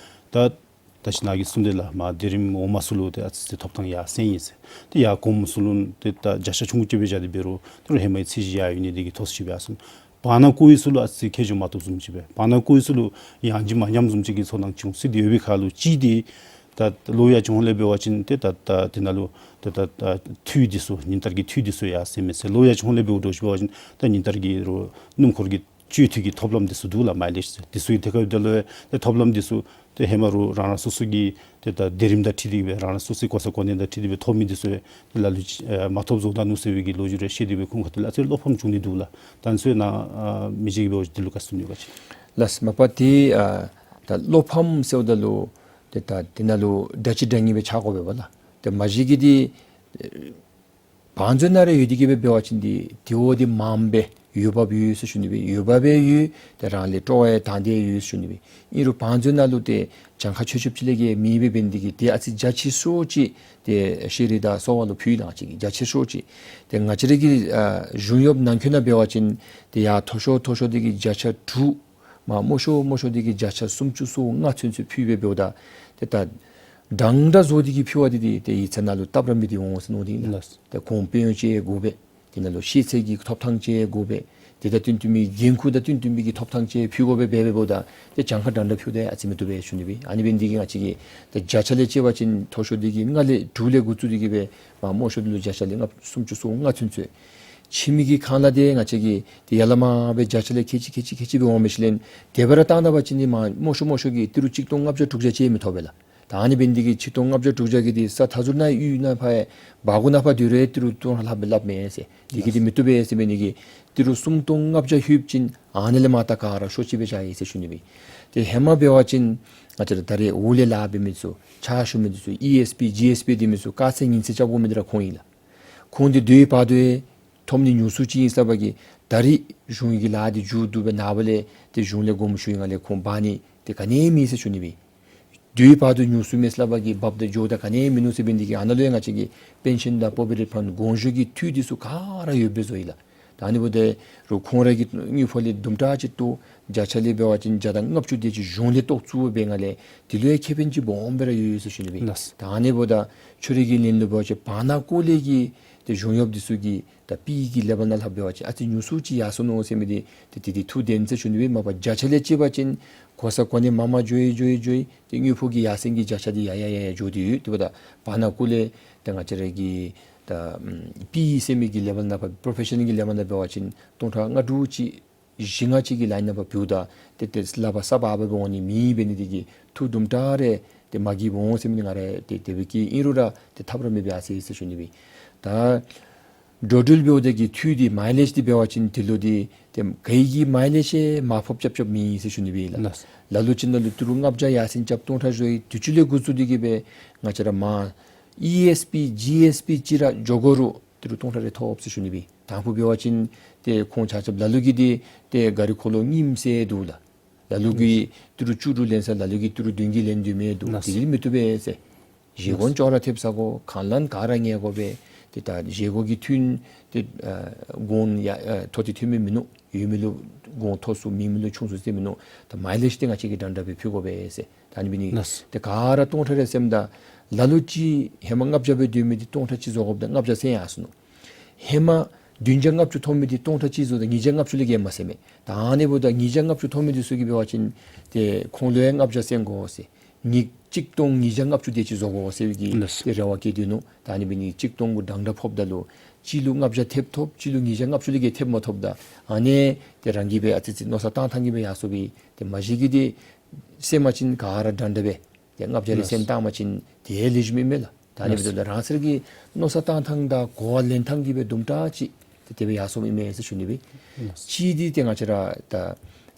ད་ད་ཅི་ནཱ་གིས་གསུངས་དེ་ལགས། མར་དེ་རིམ་འོག་མ་ཚུ་ལུ་ཏེ་ཨ་ཙི་ཅིག་ཐོབ་ཐང་ཡར་སེང་ཡི་ཟེར། ཏེ་ཡར་གོངམ་ཚུ་ལུ་ཏེ་ད་བརྒྱ་ཆ་ཆུང་ཀུ་ཅིག་སྦེ་བཞག་སྟེ་འབད་རུང་ཏེ་རུང་ཧེ་མའི་ཚད་གཞི་ཡར་འོང་ནི་འདི་གིས་མཐོ་སུ་ཅིག་སྦེ་ཡར་སོང་། བར་ན་བཀོ་བའི་ཚུ་ལུ་ཨ་ཙི་ཁྱད་ཆོས་མ་བཏུབ་བཟུམ་ཅིག་སྦེ། བར་ན་བཀོ་བའི་ཚུ་ལུ་ཡང་ཅིན་མ་ཉམས་བཟུམ་ཅིག་གི་ཚོར་སྣང་ཅིག་འོང་ཟེར། དེ་འབད་བའི་ཁར་ལུ་གཅིག་འདི་ད་ལོ་ཡར་བྱུང་ལས་འབད་བ་ཅིན་ཏེ་ད་ད་དེ་ནང་ལུ་ད་ད་ད་འཐུས་འདི་ཚུ་ཉིན་ལྟར་གྱི་འཐུས་འདི་ཚུ་ཡར་སེང་མས་ཟེར། ལོ་ཡར་བྱུང་ལས་འབདཝ་འདྲཝ་ཅིག་འབད་བ་ཅིན་ད་ཉིན་ལྟར་གྱི་རུང་སྣུམ་འཁོར་གྱི་སྤྱོད་འཐུས་ཀྱི་ཐོབ་ལམ་འདི་ཚུ་འདུག་ལགས། མའི་ལེཇ་ཟེར། འདི་ཚུ་གི་ཐད་ཁར་འབདཝ་ད་ལུ་ཏེ་ཐོབ་ལམ་འདི་ཚུ་ཏེ་ཧེ་མ་རུང་རང་རང་སོ་སོ་གི་ཏེ་ད་དེ་རིམ་དང་འཁྲིལ་ཏེ་སྦེ་རང་རང་སོ་སོའི་གོ་ས་གོ་གནས་དང་འཁྲིལ་ཏེ་སྦེ་ཐོབ་མི་འདི་ཚུ་ཏེ་ལ་ལུ་ཅིག་ཨ་མ་ཐོབ་བཟོ་ད་ནུག་ཟེར་བའི་གི་ལོ་རྒྱུས་རེ་བཤད་དེ་སྦེ་ཁོང་ཁ་ཐུག་ལས་ཨ་ཙི་བློ་ཕམ་བྱུང་ནི་འདུག་ལགས། ད་ཚུ་ནཱ་ཨ་མི་རྗེ་གིས་འབད་བ་ཅིན་འདི་ལུ་ག་གསུང་ནི་ཡོད་ག་ཅིག། ལགས། མ་པ་ཏེ་ཨ་ད་བློ་ཕམ་ཟེརཝ་ད་ལུ་ཏེ་ད་དེ་ནང་ལུ་དགྲ་གཅིག་དགྲ་གཉིས་སྦེ་ཆགས་དགོ་པས་ལགས། ཏེ་མ་གཞི་གི་འདི་བང་མཛོད་ནང་ར་ཡོད་དེ་གི་སྦེ་འབད་བ་ཅིན་འདི་དེ་བ་འདི་མངམ་སྦེ་འོས་འབབ་ཡོད་ཟེར་ཞུ་ནི་སྦེ། འོས་འབབ་ཡང་ཡོད། ཏེ་རང་ལས་སྤྲོ་བ་ཡང་དང་འདོད་ཡོད་ཟེར་ཞུ་ནི་སྦེ། ཨིན་རུང་བང་མཛོད་ནང་ལུ་ཏེ་གྱངས་ཁ་ཆོད་ཆོདཔ་ཅིག་ལས་བརྒལ་མེད་པའི་འབད་ནི་འདི་གིས་ཏེ་ཨ་ཙི་རྒྱ་ཆེ་སུ་ཅིག་ཏེ་ཤེས་རིག་དང་གསོ་བ་ལུ་ཕུལ་གནང་ཅིག་རྒྱ་ཆེ་སུ་ཅིག། ཏེ་ང་བཅས་ར་གི་ཨ་གཞུང་གཡོགཔ་ནང་འཁོད་ནང་འབད་བ་ཅིན་ཏེ་ཡར་མཐོ་ཤོས་མཐོ་ཤོས་འདི་གིས་བརྒྱ་ཆ་དྲུག། མར་དམའ་ཤོས་དམའ་ཤོས་འདི་གིས་བརྒྱ་ཆ་སུམ་ཅུ་སོ་ལྔ་ཚུན་ཚོད་ཕུལ་སྦེ་འབདཝ་ད་ཏེ་ད་འདྲན་འདྲ་བཟོ་སྟེ་གི་ཕུལ་བ་འདི་འདི་ཏེ་ཡིག་ཚང་ནང་ལུ་སྟབས་ར་མི་བདེ་འོང་ཟེར་མནོ་སྟེ་ཨིན་ལགས། ལགས། ཏེ་ཁོང་དཔོན་གཡོག་ཅིག་དགོ་པས། དེ་ནང་ལུ་ཤེས་ཚད་ཀྱི་ཐོབ་ཐང་ཅིག་དགོ་པས། དེ་དང་བསྟུན་བསྟུན་མི་འགན་ཁུར་དང་བསྟུན་བསྟུན་མི་གི་ཐོབ་ཐང་ཅིག་ཕུལ་དགོ་པས། འབད་འབདཝ་ད་ཏེ་གྱངས་ཁ་འདྲན་འདྲ་ཕུལཝ་ད་ཨ་ཙི་མི་བཏུབ་པས་ཞུ་ནི་སྦེ། ཨ་ནི་འབད་ནི་འདི་གིས་ང་བཅས་ཀྱིས་ཏེ་བརྒྱ་ཆ་ལས་བཅད་པ་ཅིན་མཐོ་ཤོས་འདི་གིས་ལྔ་ལས་དྲུག་ལས་འགོ་བཙུགས་ཏེ་གི་སྦེ་མར་དམའ་ཤོས་འདི་ལུ་བརྒྱ་ཆ་ལས་ལྔ་སུམ་ཅུ་སོ་ལྔ་ཚུན་ཚོད། ཕྱི་མི་གི་ཁ་ནང་ལས་ཏེ་ང་བཅས་ཀྱིས་ཏེ་ཡར་ལས་མར་སྦེ་བརྒྱ་ཆ་ལས་ཁལ་གཅིག་ཁལ་གཅིག་ཁལ་གཅིག་སྦེ་འོང་མི་ཤེས་ལགས། དེ་སྦེ་ར་བཏང་ད་པ་ཅིན་ཏེ་མར་དམའ་ཤོས་དམའ་ཤོས་ཀྱིས་ཏི་རུ་ཆིག་སྟོང་ལྔ་བརྒྱ་དྲུག་བརྒྱ་ཅིག་མི་ཐོབ་པས་ལགས། ད་ཨ་ནི་འབད་ནི་འདི་གིས་ཆིག་སྟོང་ལྔ་བརྒྱ་དྲུག་བརྒྱ་གི་འདི་ས་མཐའ་ཟུར་ནང་གཡུས་ནང་ཕར་ཡར་བར་སྒོ་ནང་ཕར་སྡོད་རུང་ཏི་རུ་སྟོང་ཕྲག་ལྷགཔ་སྦེ་སླབ་མས་ཟེར། དེ་གིས་འདི་མི་བཏུབ་པས་ཟེར་འབད་ནི་གིས་ཏི་རུ་སུམ་སྟོང་ལྔ་བརྒྱ་ལྷོདཔ་ཅིན་ཨ་ནི་ལས་མར་ད་ག་ར་ཤོག་ཅིག་སྦེ་བཞག་ཡི་ཟེར་ཞུ་ནི་སྦེ། ཏེ་ཧེ་མ་འབད་བ་ཅིན་ང་བཅས་ར་ད་རེས་འོག་ལས་ལཱ་འབད་མི་ཚུ་ཕྱག་ཞུ་མི་འདི་ཚུ་ཨི་ཨེསི་པི་ཇི་ཨེསི་པི་འདི་མི་ཚུ་དཀའ་ཚེགས་ངན་ཚེགས་རྐྱབ་དགོ་མི་འདི་ར་ཁོང་ཨིན་ལགས། ཁོང་འདི་སྡོད་པའི་བར་དུ་ཡང་ཐོབ་ནི་ཉུང་སུ་ཅིག་ཨིན་ས་འབད་གི་ད་རེས་གཞུང་གི་ལཱ་འདི་མཇུག་བསྡུ་སྦེ་ནངས་པ་ལས་ཏེ་གཞུང་ལས་དགོངསམ་ཞུ་ཡི་ང་ལས་ཁོང་འབག་ནི་ཏེ་ག་ནི་མེད་ཟེར་ཞུ་ནི་སྦེ། སྡོད་པའི་བར་དུ་ཉུང་སུ་མེད་ས་འབད་གི་འབགཔ་ད་འགྱོཝ་ད་ག་ནི་མིན་ནུག་ཟེར་འབད་ནི་འདི་གིས་ཨ་ནཱ་ལུ་ཡང་ང་བཅས་ཀྱི་པེན་ཤཱན་དང་པོ་བི་རེཊ་ཕཱན་དགོངས་ཞུ་གི་འཐུས་འདི་ཚུ་ག་ར་ཡོདཔ་སྦེ་བཟོ་ཡི་ལགས། ད་ཨ་ནི་འབདཝ་ད་རུང་ཁོང་ར་གི་དངུལ་ཕོགས་ལས་དུམ་གྲ་ཅིག་བཏོག། བརྒྱ་ཆ་ལས་འབད་བ་ཅིན་བརྒྱ་དང་ལྔ་བཅུ་དེ་ཅིག་གཞུང་ལས་བཏོག་བཅུག་སྦེ་ང་ལས་དེ་ལུ་ཡང་ཁེ་ཕན་ཅིག་སྦོམ་སྦེ་ར་ཡོད་ཡོད་ཟེར་ཞུ་ནི་སྦེ། ལགས། ད་ཨ་ནི་འབདཝ་ད་ཁྱོད་ར་གི་ལན་ལུ་འབད་བ་ཅིན་བར་ན་བཀོ་ལས་ཀྱི་ཏེ་གཞུང་གཡོགཔ་འདི་ཚུ་གི་ད་པི་ཨི་གི་ལེ་བཱལ་ནང་ལྷག་འབད་བ་ཅིན་ཨ་ཙི་ཉུང་སུ་ཅིག་ཡར་སོང་ནུག་ཟེར་མི་འདི་ཏེ་དེ་འདི་ཐུགས་བདེན་ཟེར་ཞུ་ནི་སྦེ། མ་པ་བརྒྱ་ཆ་ལས་བཅད་པ་ཅིན་གོ་ས་གོ་གནས་མར་མར་འགྱོ་ཡི་འགྱོ་ཡི་འགྱོ་ཡི་ཏེ་དངུལ་ཕོགས་ཀྱི་ཡར་སེང་གི་བརྒྱ་ཆ་འདི་ཡར་ཡར་ཡར་ཡར་འགྱོ་སྟེ་ཡོད། དེ་འབདཝ་ད་བར་ན་བཀོ་ལས་ཏེ་ང་བཅས་ར་གི་ད་ཨམ་པི་ཨི་ཟེར་མི་གི་ལེ་བཱལ་ནང་ཕར་པོརོ་ཕེ་ཤཱན་གྱི་ལེ་བཱལ་ནང་འབད་བ་ཅིན་སྟོང་ཕྲག་ལྔ་དྲུག་ཅིག་བཞི་ལྔ་ཅིག་གི་ལཱ་ནང་ཕར་འབདཝ་ད་ཏེ་ཏེ་ལཱ་འབད་ས་འབད་འབདཝ་འོང་ནི་མེད་འབད་ནི་འདི་གིས་ཐུགས་དུམ་གྲ་རེ་ཏེ་མ་དགྱེསཔ་འོང་ཟེར་མི་འདི་ང་ར་ཏེ་དེ་སྦེ་གི་ཨིན་རུང་ར་ཏེ་ཐབས་ར་མེད་པས་ཨ་ཟེར་ཟེར་ཞུ་ནི་སྦེ། ད་འགྲོ་འགྲུལ་འབདཝ་ད་གི་འཐུས་འདི་མའི་ལེཇ་འདི་འབད་བ་ཅིན་དེ་ལུ་འདི་ཏེ་ག་གི་མའི་ལེཇ་ཡང་མར་ཕབ་རྐྱབ་རྐྱབ་མེད་ཟེར་ཞུ་ནི་སྦེ་ལགས། ལགས། ལ་ལུ་ཅིག་ནང་ལུ་ཏི་རུ་ལྔ་བརྒྱ་ཡར་སེང་རྐྱབ་སྟོང་ཕྲག་འགྱོ་ཡི། དུས་ཅི་ལས་འགོ་བཙུགས་ཏེ་གི་སྦེ་ང་བཅས་ར་མར་ཨི་ཨེསི་པི་ཇི་ཨེསི་པི་ཅིག་ར་འགྱོ་དགོ་རུང་ཏི་རུ་སྟོང་ཕྲག་རེ་ཐོབ་ཟེར་ཞུ་ནི་སྦེ། དང་ཕུ་འབད་བ་ཅིན་ཏེ་ཁོང་ཆ་ཁྱབ་ལ་ལུ་གིས་འདི་ཏེ་གཱ་རི་འཁོར་ལོ་རྙིངམ་ཟེར་འདུག་ལགས། ལ་ལུ་གིས་ཏི་རུ་བཅུ་དྲུག་ལེན་ས་ལ་ལུ་གིས་ཏི་རུ་བདུན་གྱི་ལེན་སྡོད་མི་འདུག། ལགས། དེ་གིས་མི་བཏུབ་པས་ཟེར། བཞེས་སྒོ་ལགས། ཅོག་ར་འཐདཔ་ཟ་དགོ། ཁ་ལན་ག་ར་ཉལ་དགོ་པས། ཏེ་ད་བཞེས་སྒོ་གི་ཐུན་ཏེ་ཨ་གོང་ཡ་ཨ་མཐོ་ཏེ་ཐོན་མི་མིན་ནུག། ཡོད་མི་ལུ་གོང་མཐོ་སུ་མེད་མི་ལུ་ཆུང་སུ་ཟེར་མིན་ནུག། ད་མའི་ལེཇ་འདི་ང་བཅས་ཀྱིས་འདྲན་འདྲ་སྦེ་ཕུལ་དགོ་པས་ཟེར། ད་ཨ་ནི་འབད་ནི་ལགས། ཏེ་ག་ར་སྟོང་ཕྲག་རེ་སེངམ་ད་ལ་ལུ་ཅིག་ཧེ་མ་ལྔ་བརྒྱ་སྦེ་སྡོད་མི་འདི་སྟོང་ཕྲག་གཅིག་བཟོ་དགོཔ་ད་ལྔ་བརྒྱ་སེང་ཡར་སོང་ནུག། ཧེ་མ་བདུན་བརྒྱ་ལྔ་བཅུ་ཐོབ་མི་འདི་སྟོང་ཕྲག་གཅིག་བཟོཝ་ད་ཉིས་བརྒྱ་ལྔ་བཅུ་ལས་བརྒལ་མ་སོང་མས། ད་ཨ་ནི་འབདཝ་ད་ཉིས་བརྒྱ་ལྔ་བཅུ་ཐོབ་མི་འདི་ཚུ་གིས་འབད་བ་ཅིན་ཏེ་ཁོང་ལུ་ཡང་ལྔ་བརྒྱ་སེང་དགོ་ཟེར། ཉིས་གཅིག་སྟོང་ཉིས་བརྒྱ་ལྔ་བཅུ་དེ་ཅིག་བཟོ་དགོ་ཟེར་བའི་གི་ལགས། ཏེ་རེ་བ་བསྐྱེད་དེ་ནུག། ད་ཨ་ནི་འབད་ནི་གཅིག་སྟོང་དྲུག་བརྒྱ་ཕོགཔ་ད་ལུ་སྤྱི་ལུ་ལྔ་བརྒྱ་ཐེབས་ཐོབ། སྤྱི་ལུ་ཉིས་བརྒྱ་ལྔ་བཅུ་ལས་བརྒལ་ཐེབས་མ་ཐོབ་ད། ཨ་ནི་ཏེ་རང་གིས་སྦེ་ཨ་ཙི་ཙི་མནོ་བསམ་བཏང་ཐངས་ཀྱིས་སྦེ་ཡར་སོང་སྦེ་ཏེ་མ་གཞི་གིས་ཏེ་སེམས་མ་ཅིན་ག་ར་འདྲན་འདྲ་སྦེ་ཏེ་ལྔ་བརྒྱ་ལས་ལགས། སེམས་བཏང་མ་ཅིན་ཏེ་ལེགས་ཤོམ་ཨིན་མས་ལགས། ད་ཨ་ནི་ལགས། འབདཝ་ད་རང་སོའི་གི་མནོ་བསམ་བཏང་ཐངས་དང་གོ་བ་ལེན་ཐངས་ཀྱིས་སྦེ་དུམ་གྲ་ཅིག་ཏེ་དེ་སྦེ་ཡར་སོངམ་ཨིན་མས་ཟེར་ཞུ་ནི་སྦེ། ལགས། གཅིག་འདི་ཏེ་ང་བཅས་ར་ད་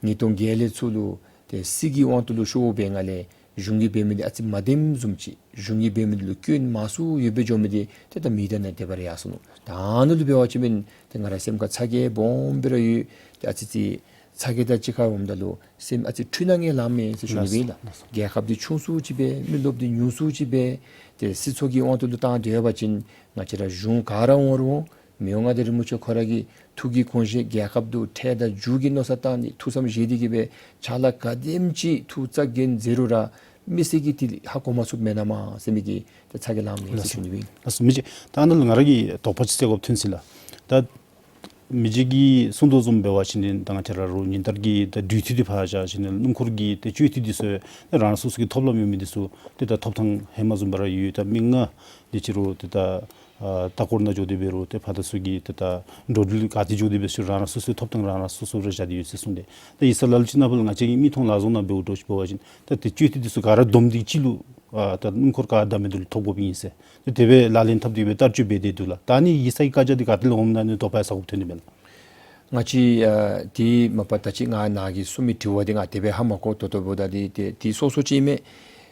ཉིས་སྟོང་བརྒྱད་ལས་ཚུར་ལུ་ཏེ་སྲིད་ཀྱི་དབང་དུ་ལུ་ཤོར་བའི་སྒང་ལས་གཞུང་གིས་འབད་མི་འདི་ཨ་ཙི་མ་བདེནམ་བཟུམ་ཅིག། གཞུང་གིས་འབད་མི་འདི་ལུ་སྐྱོན་མང་སུ་ཡོདཔ་སྦེ་འགྱོ་མི་འདི་ཏེ་ད་མི་དང་ནཱ་དེ་སྦེ་ར་ཡར་སོ་ནུག། ད་ཨ་ནི་ལུ་འབད་བ་ཅིན་མེན་ཏེ་ང་ར་སེམས་ཁར་ཚ་གྱང་སྦོམ་སྦེ་ར་ཡོད། ཏེ་ཨ་ཙི་ཙི་ཚ་གྱང་དང་གཅིག་ཁར་འོངམ་ད་ལུ་སེམས་ཨ་ཙི་འཁྲུལ་སྣང་ངེ་ལངམ་མས་ཟེར་ཞུ་ནི་སྦེ་ལགས། ལགས། རྒྱལ་ཁབ་འདི་ཆུང་སུ་ཅིག་སྦེ་མི་རློབས་འདི་ཉུང་སུ་ཅིག་སྦེ་ཏེ་སྲིད་ཚོགས་ཀྱི་དབང་དུ་ལུ་བཏང་སྡོད་པ་ཅིན་ང་བཅས་ར་གཞུང་ག་ར་འོང་རུང་མི་དབང་མངའ་བདག་རིན་པོ་ཆེ་ཁོ་ར་གི་ཐུགས་ཀྱི་དགོངས་བཞེད་རྒྱལ་ཁབ་འདི་འཕྲལ་དང་མཇུག་གི་མནོ་བསམ་བཏང་ནི་ཐུགས་བསམ་བཞེས་ཏེ་གིས་སྦེ་ཕྱག་ལཱ་ག་དེམ་ཅིག་ཐུགས་རྩ་འགེངས་མཛད་རུང་ར་མི་སེར་གྱིས་དེ་ལས་ཧ་གོ་མ་ཚུགསཔ་མེན་ན་མས་ཟེར་མི་གི་ཏེ་ཚ་གྱང་ལངམ་མས་ཟེར་ཞུ་ནི་སྦེ། ལགས་སོ། མི་རྗེ། ད་ཨ་ནཱ་ལུ་ང་ར་གི་དོགས་པ་ཅིག་སེལ་དགོཔ་ཐོན་ཅི་ལགས། ད་མི་རྗེ་གིས་གསུང་དོ་བཟུམ་འབད་བ་ཅིན་ད་ང་བཅས་ར་རུང་ཉིན་ལྟར་གྱི་ད་འགྲུལ་འཐུས་འདི་ཕར་བཞག་ཞིནམ་ལས་སྣུམ་འཁོར་གྱི་ཏེ་སྤྱོད་འཐུས་འདི་ཚུ་ཏེ་རང་སོ་སོ་གི་ཐོབ་ལམ་ཡོད་མི་འདི་ཚུ་ཏེ་ད་ཐོབ་ཐངས་ཧེ་མ་བཟུམ་སྦེ་ར་ཡོད། ད་མི་ལྔ་འདི་ཅིག་རུང་ཏེ་ད་ཨ་ལྟ་སྐོར་ནང་འགྱོ་སྟེ་འབད་རུང་ཏེ་ཕར་དང་ཚུར་གྱི་ཏེ་ད་འགྲོ་འགྲུལ་ག་ཏེ་འགྱོ་སྟེ་འབད་རུང་རང་རང་སོ་སོའི་ཐོབ་ཐངས་རང་རང་སོ་སོ་ར་བཞག་སྟེ་ཡོད་ཟེར་གསུངས་ཏེ། ད་ཡིག་ཚང་ལ་ལུ་ཅིག་ནཱ་ཕར་ལུ་ང་བཅས་ཀྱི་མིག་མཐོང་ལག་བཟུང་ནང་འབདཝ་འདྲཝ་ཅིག་འབད་བ་ཅིན་ད་ཏེ་སྤྱོད་འཐུས་འདི་ཚུ་ག་ར་བསྡོམས་ཏེ་གཅིག་ལུ་ཨ་ད་སྣུམ་འཁོར་ག་བསྡམ་མི་འདི་ལུ་ཐོབ་དགོཔ་ཨིན་ཟེར་ཏེ་དེ་སྦེ་ལག་ལེན་འཐབ་སྟེ་སྦེ་བསྟར་སྤྱོད་འབད་དེ་འདུག་ལགས། ད་ཨ་ནི་ཡིག་ཚང་གི་བཀའ་རྒྱ་འདི་ག་ཏེ་ལས་འོངམ་ཨ་ནི་དོགས་པ་ཡང་ཟ་དགོཔ་ཐོན་ནི་མས་ལགས། ང་བཅས་ཨ་དེ་མ་པ་ད་ཅི་ང་ནཱ་གིས་གསུངས་མི་དྲི་བ་འདི་ང་དེ་སྦེ་ཧ་མ་གོ། ད་ལྟོ་འབདཝ་ད་འདི་ཏེ་དེ་སོ་སོ་ཅིག་ཨིན་མས།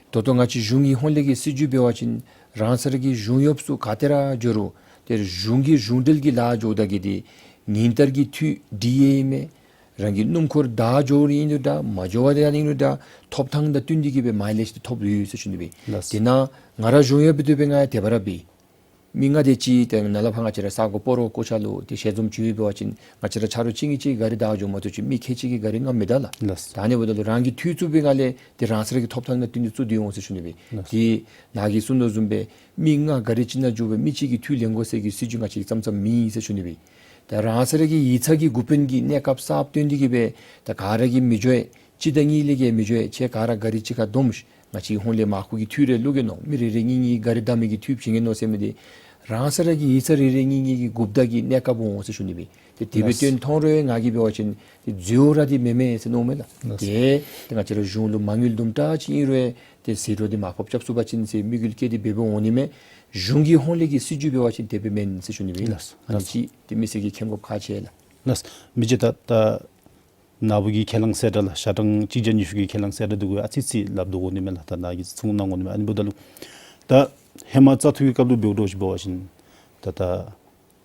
ད་ལྟོ་ང་བཅས་གཞུང་གི་ཧོངས་ལས་ཀྱི་སྲིད་བྱུས་འབད་བ་ཅིན་རང་སོ་ར་གི་གཞུང་གཡོགཔ་ཚུ་ག་ཏེ་ར་འགྱོ་རུང་ཏེ་གཞུང་གི་གཞུང་འབྲེལ་གྱི་ལཱ་འགྱོཝ་ད་གི་འདི་ཉིན་ལྟར་གྱི་འཐུས་འདི་ཡང་ཨིན་མས། རང་གི་སྣུམ་འཁོར་བདའ་འགྱོ་རུང་ཨིན་རུང་འདྲ་མ་འགྱོ་བར་ཡང་ཨིན་རུང་འདྲ་ཐོབ་ཐངས་དང་བསྟུན་ཏེ་གིས་སྦེ་མའི་ལེཇ་འདི་ཐོབ་ཡོད་ཟེར་ཞུ་ནི་སྦེ། ལགས། དེ་ནང་ང་ར་གཞུང་གཡོགཔ་སྦེ་སྡོད་པའི་སྒང་ཡང་དེ་སྦེ་ར་འབད། མི་ལྔ་དེ་ཅིག་ཏེ་ནཱ་ལས་ཕར་ང་བཅས་ར་ས་གོ་སྤ་རོ་ཀོ་ཆ་ལུ་ཏེ་ཞལ་འཛོམས་ཅིག་ཡོད་པ་ཅིན་ང་བཅས་ར་ཆ་རོགས་གཅིག་གཉིས་ཅིག་གཱ་རི་བདའ་འགྱོ་མ་གཏོགས་ཅིག་མི་ཁལ་གཅིག་གི་གཱ་རི་རྔམ་མེད་ད་ལགས། ལགས། ད་ཨ་ནི་འབདཝ་ད་ལུ་རང་གི་འཐུས་བཙུགས་པའི་སྒང་ལས་ཏེ་རང་སོ་ར་གི་ཐོབ་ཐངས་དང་བསྟུན་ཏེ་བཙུགས་ཏེ་འོང་ཟེར་ཞུ་ནི་སྦེ། ལགས། ཏེ་ནཱ་གིས་གསུངས་དོ་བཟུམ་སྦེ་མི་ལྔ་གཱ་རི་གཅིག་ནང་འགྱོ་སྦེ་མི་གཅིག་གི་འཐུས་ལེན་དགོ་ཟེར་གྱི་སྲིད་བྱུས་ང་བཅས་ཀྱི་བརྩམ་བརྩམ་མེད་ཟེར་ཞུ་ནི་སྦེ། ད་རང་སོ་ར་གི་ཡིག་ཚང་གི་འགོ་དཔོན་གྱི་གནས་སྐབས་གསརཔ་བཏོན་ཏེ་གིས་སྦེ་ད་ག་ར་གིས་མི་འགྱོ་ཡི། གཅིག་དང་གཉིས་ལས་བརྒལ་མི་འགྱོ་ཡི། ཁྱེད་ག་ར་གཱ་རི་གཅིག་ཁར་བསྡོམས་ཤིག། ང་བཅས་ཧོངས་ལས་མར་ཁུག་གི་འཐུས་རེ་བླུག་གེ་མནོ། མི་རེ་རེ་གཉིས་གཉིས་གཱ་རི་བདའ་མི་གི་འཐུས་བྱིན་གེ་མནོ་ཟེར་མི་འདི་རང་སོ་ར་གི་ཡིག་ཚང་རེ་རེ་གཉིས་གཉིས་ཀྱི་འགོ་བདག་གི་གནས་སྐབས་འོང་ཟེར་ཞུ་ནི་སྦེ། ཏེ་དེ་སྦེ་ལགས། བཏོན་ཐོན་རུང་ང་གིས་འབད་བ་ཅིན་ཏེ་འཛོལ་ར་འདི་མེན་མས་ཟེར་མནོཝ་མས་ལགས། ལགས། ཏེ་ཏེ་ང་བཅས་ར་གཞུང་ལུ་མ་དངུལ་དུམ་གྲ་ཅིག་ཨིན་རུང་ཏེ་ཟད་འགྲོ་འདི་མར་ཕབ་རྐྱབ་ཚུགས་པ་ཅིན་ཟེར་དམིགས་ཡུལ་བསྐྱེད་དེ་འབད་འབདཝ་འོང་ནི་མས། གཞུང་གི་ཧོངས་ལས་ཀྱི་སྲིད་བྱུས་འབད་བ་ཅིན་དེ་སྦེ་མེན་ཟེར་ཞུ་ནི་སྦེ། ལགས། ཨ་ནི་ལགས། ཅིག་ཏེ་མི་སེར་གྱིས་མཁྱེན་དགོཔ་ཁག་ཆེ་ལགས། ལགས། མི་རྗེ་ད་ད་ནཱ་བུ་གི་ཁས་བླངས་གསལ་བསྒྲགས་ལགས། ཞག་གྲངས་གཅིག་བརྒྱ་ཉི་ཤུ་གི་ཁས་བླངས་གསལ་བསྒྲགས་འདི་གུ་ཨ་ཙི་ཅིག་སླབ་དོ་གོ་ནི་མས་ལགས། ད་ནཱ་གིས་གསུང་གནང་དགོ་ནི་མས། ཨ་ནི་འབདཝ་ད་ལུ་ད་ཧེ་མ་བཙག་འཐུ་གི་སྐབས་ལུ་འབདཝ་འདྲཝ་ཅིག་འབད་བ་ཅིན་ད་ད་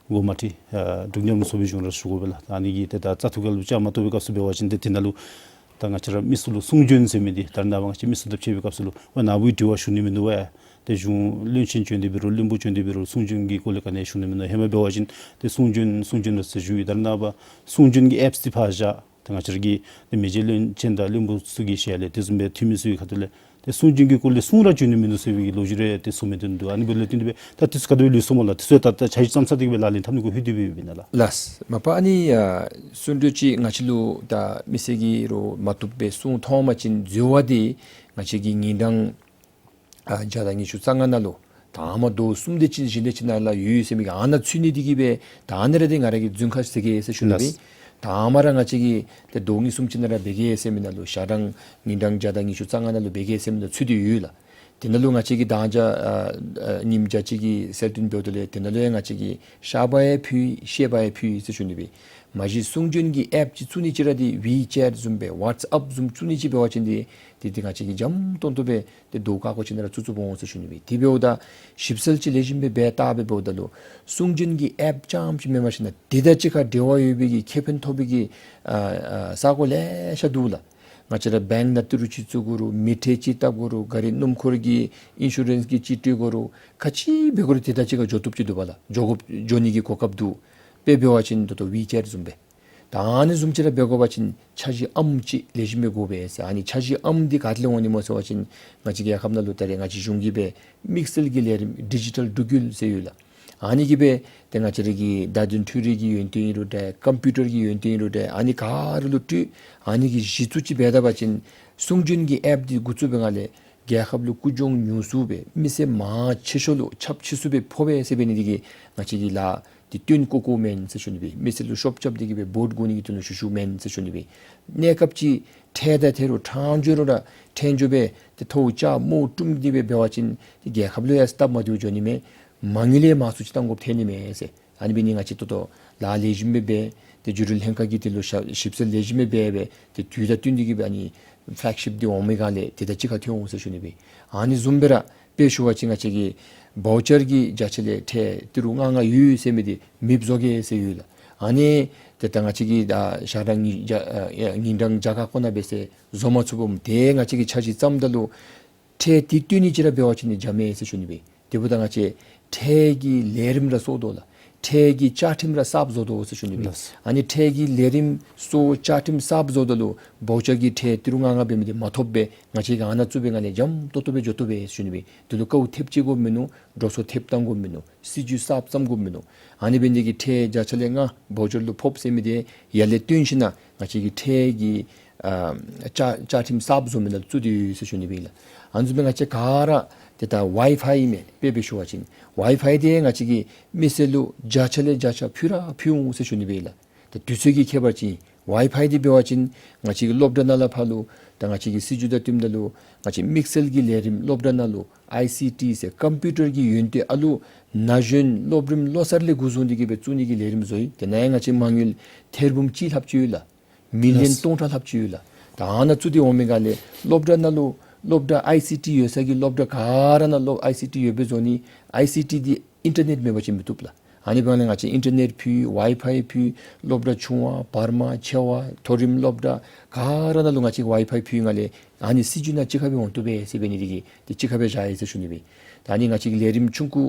འགོ་མ་ཁྲིད་ཨ་འབྲུག་ཉམས་མྱོང་ཚོགས་པའི་གཞུང་ར་ཞུ་དགོ་པས་ལགས། ད་ཨ་ནི་གིས་ཏེ་ད་བཙག་འཐུ་སྐབས་ལུ་བཅའ་མར་གཏོགས་པའི་སྐབས་སུ་འབད་བ་ཅིན་ཏེ་དེ་ནང་ལུ་ད་ང་བཅས་ར་མི་སེར་ལུ་གསུང་འབྱོན་ཟེར་མི་འདི་ད་རེས་ནངས་པ་ང་བཅས་མི་སེར་དང་ཕྱད་པའི་སྐབས་སུ་ལུ་ཝའེ་ནཱ་བུ་གིས་དྲི་བ་ཞུ་ནི་མིན་འདུག་ཝའེ། ཏེ་གཞུང་བློན་ཆེན་བྱོན་ཏེ་འབད་རུང་བློན་པོ་བྱོན་ཏེ་འབད་རུང་གསུང་འབྱོན་གྱི་སྐོར་ལས་ག་ནི་ཞུ་ནི་མིན་འདུག། ཧེ་མ་འབད་བ་ཅིན་ཏེ་གསུང་འབྱོན་གསུང་འབྱོན་ར་ཟེར་ཞུ་ཡི། ད་རེས་ནངས་པ་གསུང་འབྱོན་གྱི་ཨེཔསི་འདི་ཕར་བཞག། ཏེ་ང་བཅས་ར་གི་ཏེ་མི་རྗེ་བློན་ཆེན་དང་བློན་པོ་ཚུ་གི་ཞལ་ལས་དེ་བཟུམ་སྦེ་འཐུས་མི་ཚུ་གི་ཁ་ཐུག་ལས་ཏེ་གསུང་འབྱོན་གྱི་སྐོར་ལས་གསུང་ར་བྱོན་ནི་མིན་འདུག་ཟེར་བའི་ལོ་རྒྱུས་རེ་ཏེ་གསུང་མི་འདུག། ཨ་ནི་འབདཝ་ལས་བརྟེན་ཏེ་སྦེ་ད་དེ་ཚུ་ག་དེ་སྦེ་ལུས་སོངམ་སྨོ་ལགས། དེ་ཚུ་ད་ད་ཆ་རོགས་ཙམ་ཙ་དེ་གིས་སྦེ་ལག་ལེན་འཐབ་ནི་གུ་ལྷོད་དེ་སྦེ་ཡོདཔ་ཨིན་ན་ལགས། ལགས། མ་པ་ཨ་ནི་ཨ་གསུང་གྲོས་ཅིག་ང་བཅས་ལུ་ད་མི་སེར་གྱིས་ར་མ་བཏུབ་པའི་གསུང་མཐོང་བ་ཅིན་འཛོལ་བ་འདི་ང་བཅས་ཀྱི་ཉིན་གྲངས་ཨ་བརྒྱ་དང་ཉི་ཤུ་རྩ་ལྔ་ནང་ལུ་དང་པ་ཟླཝ་གསུམ་དེ་ཅིག་བཞི་དེ་ཅིག་ནང་ལུ་ཡོད་ཟེར་མི་གི་ཨ་ནཱ་ཚུད་ནི་འདི་གིས་སྦེ་ད་ཨ་ནི་ར་འདི་ང་ར་གིས་རྫུན་ཁ་ཟེར་གེ་ཟེར་ཞུ་ནི་སྦེ། ལགས། དང་པ་ར་ང་བཅས་ཀྱིས་ཏེ་ཟླཝ་གཉིས་གསུམ་ཅིག་ནང་ར་འབད་གེ་ཟེར་མི་ནང་ལུ་ཞག་གྲངས་ཉིན་གྲངས་བརྒྱ་དང་ཉི་ཤུ་རྩ་ལྔ་ནང་ལུ་འབད་གེ་ཟེར་མི་ནང་ཚུད་དེ་ཡོད་ལགས། དེ་ནང་ལུ་ང་བཅས་ཀྱིས་དང་ཅ་ཨ་ཨ་ཉིནམ་བརྒྱ་གཅིག་གི་གསལ་སྟོན་འབདཝ་ད་ལས་དེ་ནང་ལུ་ཡང་ང་བཅས་ཀྱིས་བཤགས་པ་ཡང་ཕུལ་ཡི་བཤད་པ་ཡང་ཕུལ་ཡི་ཟེར་ཞུ་ནི་སྦེ། མ་གཞི་གསུང་འབྱོན་གྱི་ཨེཔ་ཅིག་བཙུགས་ནི་ཅིག་ར་འདི་ཝི་ཅེཊ་བཟུམ་སྦེ་ཝཊས་ཨེཔ་བཟུམ་བཙུགས་ནི་ཅིག་འབད་བ་ཅིན་འདི་འདི་འདི་ང་བཅས་ཀྱིས་འཇམ་ཏོང་ཏོ་སྦེ་ཏེ་ཟླཝ་ཁ་ཁ་ཅིག་ནང་ར་བཙུགས་བཙུགསཔ་འོང་ཟེར་ཞུ་ནི་སྦེ། དེ་འབདཝ་ད་ཞིབ་འཚོལ་ཅིག་ལེགས་ཤོམ་སྦེ་འབད་བལྟ་སྦེ་འབདཝ་ད་ལུ་གསུང་འབྱོན་གྱི་ཨེཔ་རྐྱངམ་ཅིག་མེན་པར་ཞིན་ན་དེ་དང་གཅིག་ཁར་འབྲེལ་བ་ཡོད་པའི་གི་ཁེ་ཕན་ཐོབ་པའི་གི་ཨ་ཨ་ས་གོ་ལེ་ཤ་འདུག་ལགས། ང་བཅས་ར་བེངཀ་ནང་ཏི་རུ་ཅིག་བཙུགས་དགོ་རུང་མི་ཊར་ཅིག་བཏབ་དགོ་རུང་གཱ་རི་སྣུམ་འཁོར་གྱི་ཨིན་ཤུ་རེནསི་གི་ཅིག་སྤྲོད་དགོ་རུང་ག་ཅི་འབད་དགོ་རུང་དེ་དང་གཅིག་ཁར་འགྱོ་བཏུབ་ཅིག་འདུག་པ་ལགས། འགྱོ་དགོ་འགྱོ་ནི་གི་གོ་སྐབས་འདུག། དཔེ་འབད་བ་ཅིན་ད་ལྟོ་ཝི་ཅེཊ་བཟུམ་སྦེ། ད་ཨ་ནི་བཟུམ་ཅིག་ར་འབད་དགོ་པ་ཅིན་འཆར་གཞི་ཨམ་ཅིག་ལེགས་ཤོམ་སྦེ་དགོ་པས་ཟེར། ཨ་ནི་འཆར་གཞི་ཨམ་འདི་ག་ཏེ་ལས་འོང་ནི་སྨོ་ཟེར་བ་ཅིན་ང་བཅས་རྒྱལ་ཁབ་ནང་ལུ་ད་རེས་ང་བཅས་གཞུང་གིས་སྦེ་དམིགས་བསལ་གྱི་ལས་རིམ་ཌི་ཇི་ཊལ་འབྲུག་ཡུལ་ཟེར་ཡོད་ལགས། ཨ་ནི་གིས་སྦེ་ཏེ་ང་བཅས་ར་གི་བརྡ་དོན་འཕྲུལ་རིག་གི་ཡོན་ཏན་ཨིན་རུང་འདྲ་ཀམ་པིའུ་ཊར་གྱི་ཡོན་ཏན་ཨིན་རུང་འདྲ་ཨ་ནི་ག་ར་ལུ་སྤྲོད་ཨ་ནི་གི་གཞི་བཙུགས་ཅིག་འབད་ད་པ་ཅིན་གསུང་འབྱོན་གྱི་ཨེཔ་འདི་འགོ་བཙུགས་པའི་སྒང་ལས་ རྒྱལ་ཁབ་ལུ་རྒུད་གྱོང་ཉུང་སུ་སྦེ་མི་སེར་མང་ཆེ་ཤོས་ལུ་ཁྱབ་ཆེ་སུ་སྦེ་ཕོག་པས་ཟེར་འབད་ནི་འདི་གིས་ང་བཅས་ཀྱིས་ལཱ་འདི་བཏོན་བཀོ་བཀོཝ་མེན་ཟེར་ཞུ་ནི་སྦེ། མི་སེར་ལུ་ཤོབ་རྐྱབ་སྟེ་གི་སྦེ་བོཊ་དགོ་ནི་གི་དོན་ལུ་ཞུ་ཞུཝ་མེན་ཟེར་ཞུ་ནི་སྦེ། གནས་སྐབས་ཅིག་ཁྲལ་དང་ཐལ་རུང་ཕྲང་སྦྱོར་ར་ཕྲང་སྦྱོར་སྦེ་ཏེ་ཐོབ་ཅ་མོ་བཏུམ་སྟེ་སྦེ་འབད་བ་ཅིན་ཏེ་རྒྱལ་ཁབ་ལུ་ཡང་སྟབས་མ་བདེཝ་འགྱོ་ནི་མས། མ་དངུལ་ཡང་མང་སུ་ཅིག་བཏང་དགོཔ་ཐོན་ནི་མས་ཟེར། ཨ་ནི་འབད་ནི་ང་བཅས་ཏོག་ཏོ་ལཱ་ལེགས་ཤོམ་སྦེ་འབད་དེ་བརྒྱུད་རིམ་ལྷན་ཁག་གིས་དེ་ལུ་ཞིབ་ཞིབ་གསལ་ལེགས་ཤོམ་སྦེ་འབད་འབད་དེ་དུས་དང་བསྟུན་ཏེ་གི་སྦེ་ཨ་ནི་ཕེ་ལེག་ཤིཔ་འདི་འོང་མི་ག་ལས་དེ་དང་གཅིག་ཁར་ཐོན་འོང་ཟེར་ཞུ་ནི་སྦེ། ཨ་ནི་བཟུམ་སྦེ་ར་དཔེ་ཞུ་བ་ཅིན་ང་བཅས་ཀྱི་བའོ་ཅར་གྱི་བརྒྱ་ཆ་ལས་ཁྲལ་ཏི་རུ་ལྔ་ལྔ་ཡོད་ཟེར་མི་འདི་མེདཔ་བཟོ་གེ་ཟེར་ཡོད་ལགས། ཨ་ནི་དེ་ད་ང་བཅས་ཀྱིས་ད་ཞག་གྲངས་ཉི་ཨ་ཨ་ཉིན་གྲངས་བརྒྱ་ཁ་ཀོ་ནང་སྦེ་ཟེར་བཟོ་མ་ཚུགས་པས། དེ་ང་བཅས་ཀྱིས་འཆར་གཞི་བརྩམ་ད་ལུ་ཁྲལ་འདི་བཏོན་ནི་ཅིག་ར་འབད་བ་ཅིན་འཇམ་མས་ཟེར་ཞུ་ནི་སྦེ། དེ་འབདཝ་ད་ང་བཅས་ཁྲལ་གྱི་ལས་རིམ་ར་སོར་དོ་ལགས། ཁྲལ་གྱི་བཅའ་ཁྲིམས་ར་གསརཔ་བཟོ་དོ་ཟེར་ཞུ་ནི་སྦེ། ལགས། ཨ་ནི་ཁྲལ་གྱི་ལས་རིམ་སོར་བཅའ་ཁྲིམས་གསརཔ་བཟོཝ་ད་ལུ་བའོ་ཅར་གྱི་ཁྲལ་ཏི་རུ་ལྔ་ལྔ་འབད་མི་འདི་མ་ཐོབ་པས། ང་བཅས་ཀྱིས་ཨ་ནཱ་བཙུགས་པའི་སྒང་ལས་འཇམ་ཏོག་ཏོ་སྦེ་འགྱོ་བཏུབ་པས་ཟེར་ཞུ་ནི་སྦེ། དེ་ལུ་དཀའཝ་ཐེབས་ཅིག་དགོཔ་མིན་ནུག། འགྲོ་སོང་ཐེབས་བཏང་དགོཔ་མིན་ནུག། སྲིད་བྱུས་གསརཔ་བརྩམ་དགོཔ་མིན་ནུག། ཨ་ནི་འབད་ནི་འདི་གིས་ཁྲལ་བརྒྱ་ཆ་ལས་ལྔ་བའོ་ཅར་ལུ་ཕོགཔ་ཟེར་མི་འདི་ཡར་ལས་བཏོན་ཞིནམ་ལས་ང་བཅས་ཀྱིས་ཁྲལ་གྱི་ཨ་བཅའ་བཅའ་ཁྲིམས་གསརཔ་བཟོ་མི་ནང་བཙུགས་ཏེ་ཡོད་ཟེར་ཞུ་ནི་སྦེ་ལགས། ཨ་ནི་བཟུམ་སྦེ་ང་བཅས་ག་ར་ཏེ་ད་ཝའི་ཕའི་མས། དཔེ་སྦེ་ཞུ་བ་ཅིན་ཝའི་ཕའི་འདི་ང་བཅས་ཀྱིས་མི་སེར་ལུ་བརྒྱ་ཆ་ལས་བརྒྱ་ཆ་ཕུལ་ར་ཕུལ་འོང་ཟེར་ཞུ་ནི་སྦེ་ལགས། ད་དུས་ཚོད་ཀྱི་ཁྱད་པར་ཅིག་ཝའི་ཕའི་འདི་འབད་བ་ཅིན་ང་བཅས་ཀྱི་སློབ་གྲྭ་ནང་ལས་ཕར་ལུ་ད་ང་བཅས་ཀྱི་སྲིད་བྱུས་དང་བསྟུནམ་ད་ལུ་ང་བཅས་དམིགས་བསལ་གྱི་ལས་རིམ་སློབ་གྲྭ་ནང་ལུ་ཨའི་སི་ཊི་ཟེར་ཀམ་པིའུ་ཊར་གྱི་ཡོན་ཏན་ཨ་ལུ་ན་གཞོན་སློབ་རིམ་ལོ་གསར་ལས་འགོ་བཟུང་སྟེ་གི་སྦེ་བཙུགས་ནི་གི་ལས་རིམ་བཟོ་ཡི། དེ་ནང་ཡང་ང་བཅས་མ་དངུལ་ཐེར་འབུམ་གཅིག་ལྷགཔ་ཅིག་ཡོད་ལགས། མི་ལི་ཡོན་ལགས། སྟོང་ཕྲག་ལྷགཔ་ཅིག་ཡོད་ལགས། ད་ཨ་ནཱ་བཙུགས་ཏེ་འོང་མི་ག་ལས་སློབ་གྲྭ་ནང་ལུ་སློབ་གྲྭ་ཨའི་སི་ཊི་ཡོད་ས་གི་སློབ་གྲྭ་ག་ར་ནང་ལུ་ཨའི་སི་ཊི་ཡོདཔ་སྦེ་བཟོ་ནི། ཨའི་སི་ཊི་འདི་ཨིན་ཊར་ནེཊ་མེད་པ་ཅིན་མི་བཏུབ་ལགས། ཨ་ནི་འབདཝ་ལས་ང་བཅས་ཨིན་ཊར་ནེཊ་ཕུལ། ཝའི་ཕའི་ཕུལ། སློབ་གྲྭ་ཆུང་བ་བར་མ་ཆེ་བ་མཐོ་རིམ་སློབ་གྲྭ་ག་ར་ནང་ལུ་ང་བཅས་ཝའི་ཕའི་ཕུལ་ནི་ག་ལས་ཨ་ནི་སྲིད་བྱུས་ནང་གཅིག་ཁར་སྦེ་འོང་བཏུབ་པས་ཟེར་འབད་ནི་འདི་གིས་ཏེ་གཅིག་ཁར་སྦེ་བཞག་ཡི་ཟེར་ཞུ་ནི་སྦེ། ད་ཨ་ནི་ང་བཅས་ཀྱི་ལས་རིམ་ཆུང་ཀུ་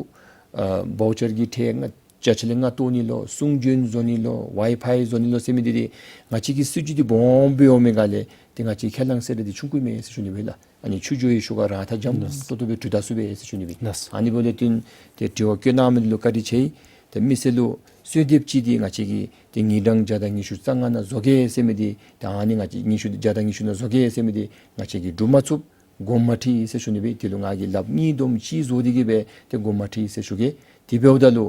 ཨ་བའོ་ཅར་གྱི་ཁྲལ་ལྔ་བརྒྱ་ཆ་ལས་ལྔ་བཏོན་ནི་ལོ་གསུང་བྱོན་བཟོ་ནི་ལོ་ཝའི་ཕའི་བཟོ་ནི་ལོ་ཟེར་མི་འདི་འདི་ང་བཅས་ཀྱི་སྲིད་བྱུས་འདི་སྦོམ་སྦེ་འོང་མི་ག་ལས་ཏེ་ང་བཅས་ཁས་བླངས་ས་ར་འདི་ཆུང་ཀུ་མས་ཟེར་ཞུ་ནི་སྦེ་ལགས། ཨ་ནི་ཆུ་འགྱོ་བའི་ཤུགས་ཁར་ར་ད་འཇམ་ལགས། ཏོག་ཏོ་སྦེ་འགྱོ་ད་ཚུགས་པས་ཟེར་ཞུ་ནི་སྦེ། ལགས། ཨ་ནི་འབདཝ་ལས་བརྟེན་ཏེ་དྲི་བ་བཀོད་གནང་མི་འདི་ལུ་བཀའ་དྲིན་ཆེ། ཏེ་མི་སེར་ལུ་གསོལ་འདེབས་ཅིག་འདི་ང་བཅས་ཀྱིས་ཏེ་ཉིན་གྲངས་བརྒྱ་དང་ཉི་ཤུ་རྩ་ལྔ་ནང་བཟོ་གེ་ཟེར་མི་འདི་ད་ཨ་ནི་ང་བཅས་ཉི་ཤུ་བརྒྱ་དང་ཉི་ཤུ་ནང་བཟོ་གེ་ཟེར་མི་འདི་ང་བཅས་ཀྱིས་སྒྲུབ་མ་ཚུགས། དགོངསམ་མ་ཁྲེལ་ཟེར་ཞུ་ནི་སྦེ། དེ་ལུ་ང་གིས་ལགཔ་གཉིས་བསྡོམས་ཅིག་བཟོ་སྟེ་གི་སྦེ་ཏེ་དགོངསམ་མ་ཁྲེལ་ཟེར་ཞུ་གེ། དེ་འབདཝ་ད་ལུ་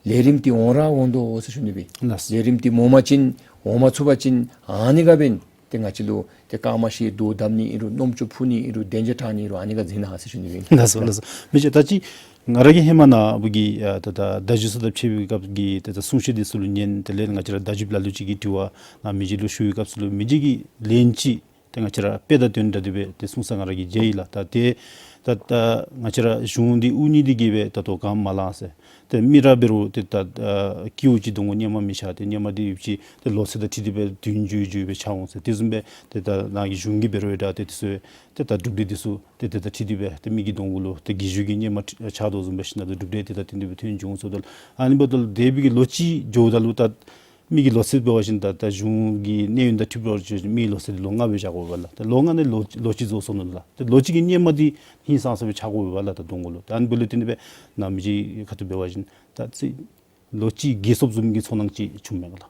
ལས་རིམ་འདི་འོང་ར་འོང་དོ་ཟེར་ཞུ་ནི་སྦེ། ལགས། ལས་རིམ་འདི་འོང་པ་ཅིན་འོང་མ་ཚུགས་པ་ཅིན་ཨ་ནི་ག་འབདན་ཏེ་ང་བཅས་ལུ་ཏེ་དཀར་མ་ཤེས་རྡོ་བརྡབ་ནི་ཨིན་རུང་རྣམ་ཅོ་ཕུ་ནི་ཨིན་རུང་གདན་ཇ་དྲང་ནི་ཨིན་རུང་ཨ་ནི་ག་འཛིན་གནང་ཟེར་ཞུ་ནི་སྦེ། ལགས་སོ་ལགས་སོ། མི་རྗེ་ད་ཅི་ང་ར་གིས་ཧེ་མ་ནཱ་བུ་གི་ཨ་ད་ད་བརྡ་བརྒྱུད་ཚུ་དང་ཕྱད་པའི་སྐབས་ཀྱི་ཏེ་ད་གསུང་བཤད་འདི་ཚུ་ལུ་ཉན། དེ་ལས་ང་བཅས་ར་བརྡ་བརྒྱུདཔ་ལ་ལུ་ཅིག་གི་དྲི་བ་ནཱ་མི་རྗེ་ལུ་ཞུ་བའི་སྐབས་སུ་ལུ་མི་རྗེ་གིས་ལན་ཅིག་ཏེ་ང་བཅས་ར་དཔེ་དང་དོན་འདྲ་སྟེ་སྦེ་ཏེ་གསུངས་ས་ང་ར་གིས་མཇལ་ཡི་ལགས། ད་ཏེ་ད་ད་ང་བཅས་ར་གཞུང་འདི་དབུ་བརྙེས་ཏེ་གི་སྦེ་ད་ལྟོ་ག་མ་ལང་ཟེར། ཏེ་མི་ར་འབད་རུང་ཏེ་ད་ཨ་སྐྱེཝ་ཅིག་གདོང་གུ་གཉེར་མ་མི་ཤར། ཏེ་གཉེར་མ་འདི་ཡོདཔ་ཅིག་ཏེ་ལོ་ཚད་དང་འཁྲིལ་ཏེ་སྦེ་བདུན་བརྒྱད་བརྒྱད་སྦེ་ཆགས་འོང་ཟེར། དེ་བཟུམ་སྦེ་ཏེ་ད་ནཱ་གི་གཞུང་གི་འབད་རུང་ད་ཏེ་དེ་ཚུ་ཏེ་ད་གྲུབ་འབྲས་འདི་ཚུ་ཏེ་ཏེ་ད་འཁྲིལ་ཏེ་སྦེ་ཏེ་མི་གི་གདོང་གུ་ལུ་ཏེ་སྒེར་གཞུང་གི་གཉེར་མ་ཆགས་དོ་བཟུམ་སྦེ་ཞིནམ་ད་གྲུབ་འབྲས་ཏེ་ད་ཏན་ཏན་སྦེ་ཐོན་འགྱོ་འོང་ཟེརཝ་ད་ལུ། ཨ་ནི་འབདཝ་ད་ལུ་དེ་སྦེ་གི་ལོ་གཅིག་འགྱོཝ་ད་ལུ་ད་མི་གི་ལོ་ཚད་འབད་བ་ཅིན་ད་ད་གཞུང་གི་གནས་ཡུན་དང་འཁྲིལ་བ་ཅིན་མི་གི་ལོ་ཚད་འདི་ལོ་ལྔ་སྦེ་བཞག་དགོ་པས་ལགས། ད་ལོ་ལྔ་ནང་ལོ་ལོ་གཅིག་རྫོགས་སོ་ནུག་ལགས། ད་ལོ་གཅིག་གི་གཉེར་མ་འདི་ཧིང་སངས་ས་སྦེ་ཆགས་དགོ་པས་ལགས། ད་གདོང་གུ་ལུ་ད་ཨ་ནི་འབདཝ་ལས་བརྟེན་ཏེ་སྦེ་ནཱ་མི་རྗེ་ཁ་ཐུག་འབད་བ་ཅིན་ད་ཅིག་ལོ་གཅིག་བརྒལ་སོངམ་བཟུམ་གྱི་ཚོར་སྣང་ཅིག་བྱུངམ་མས་ག་ལགས།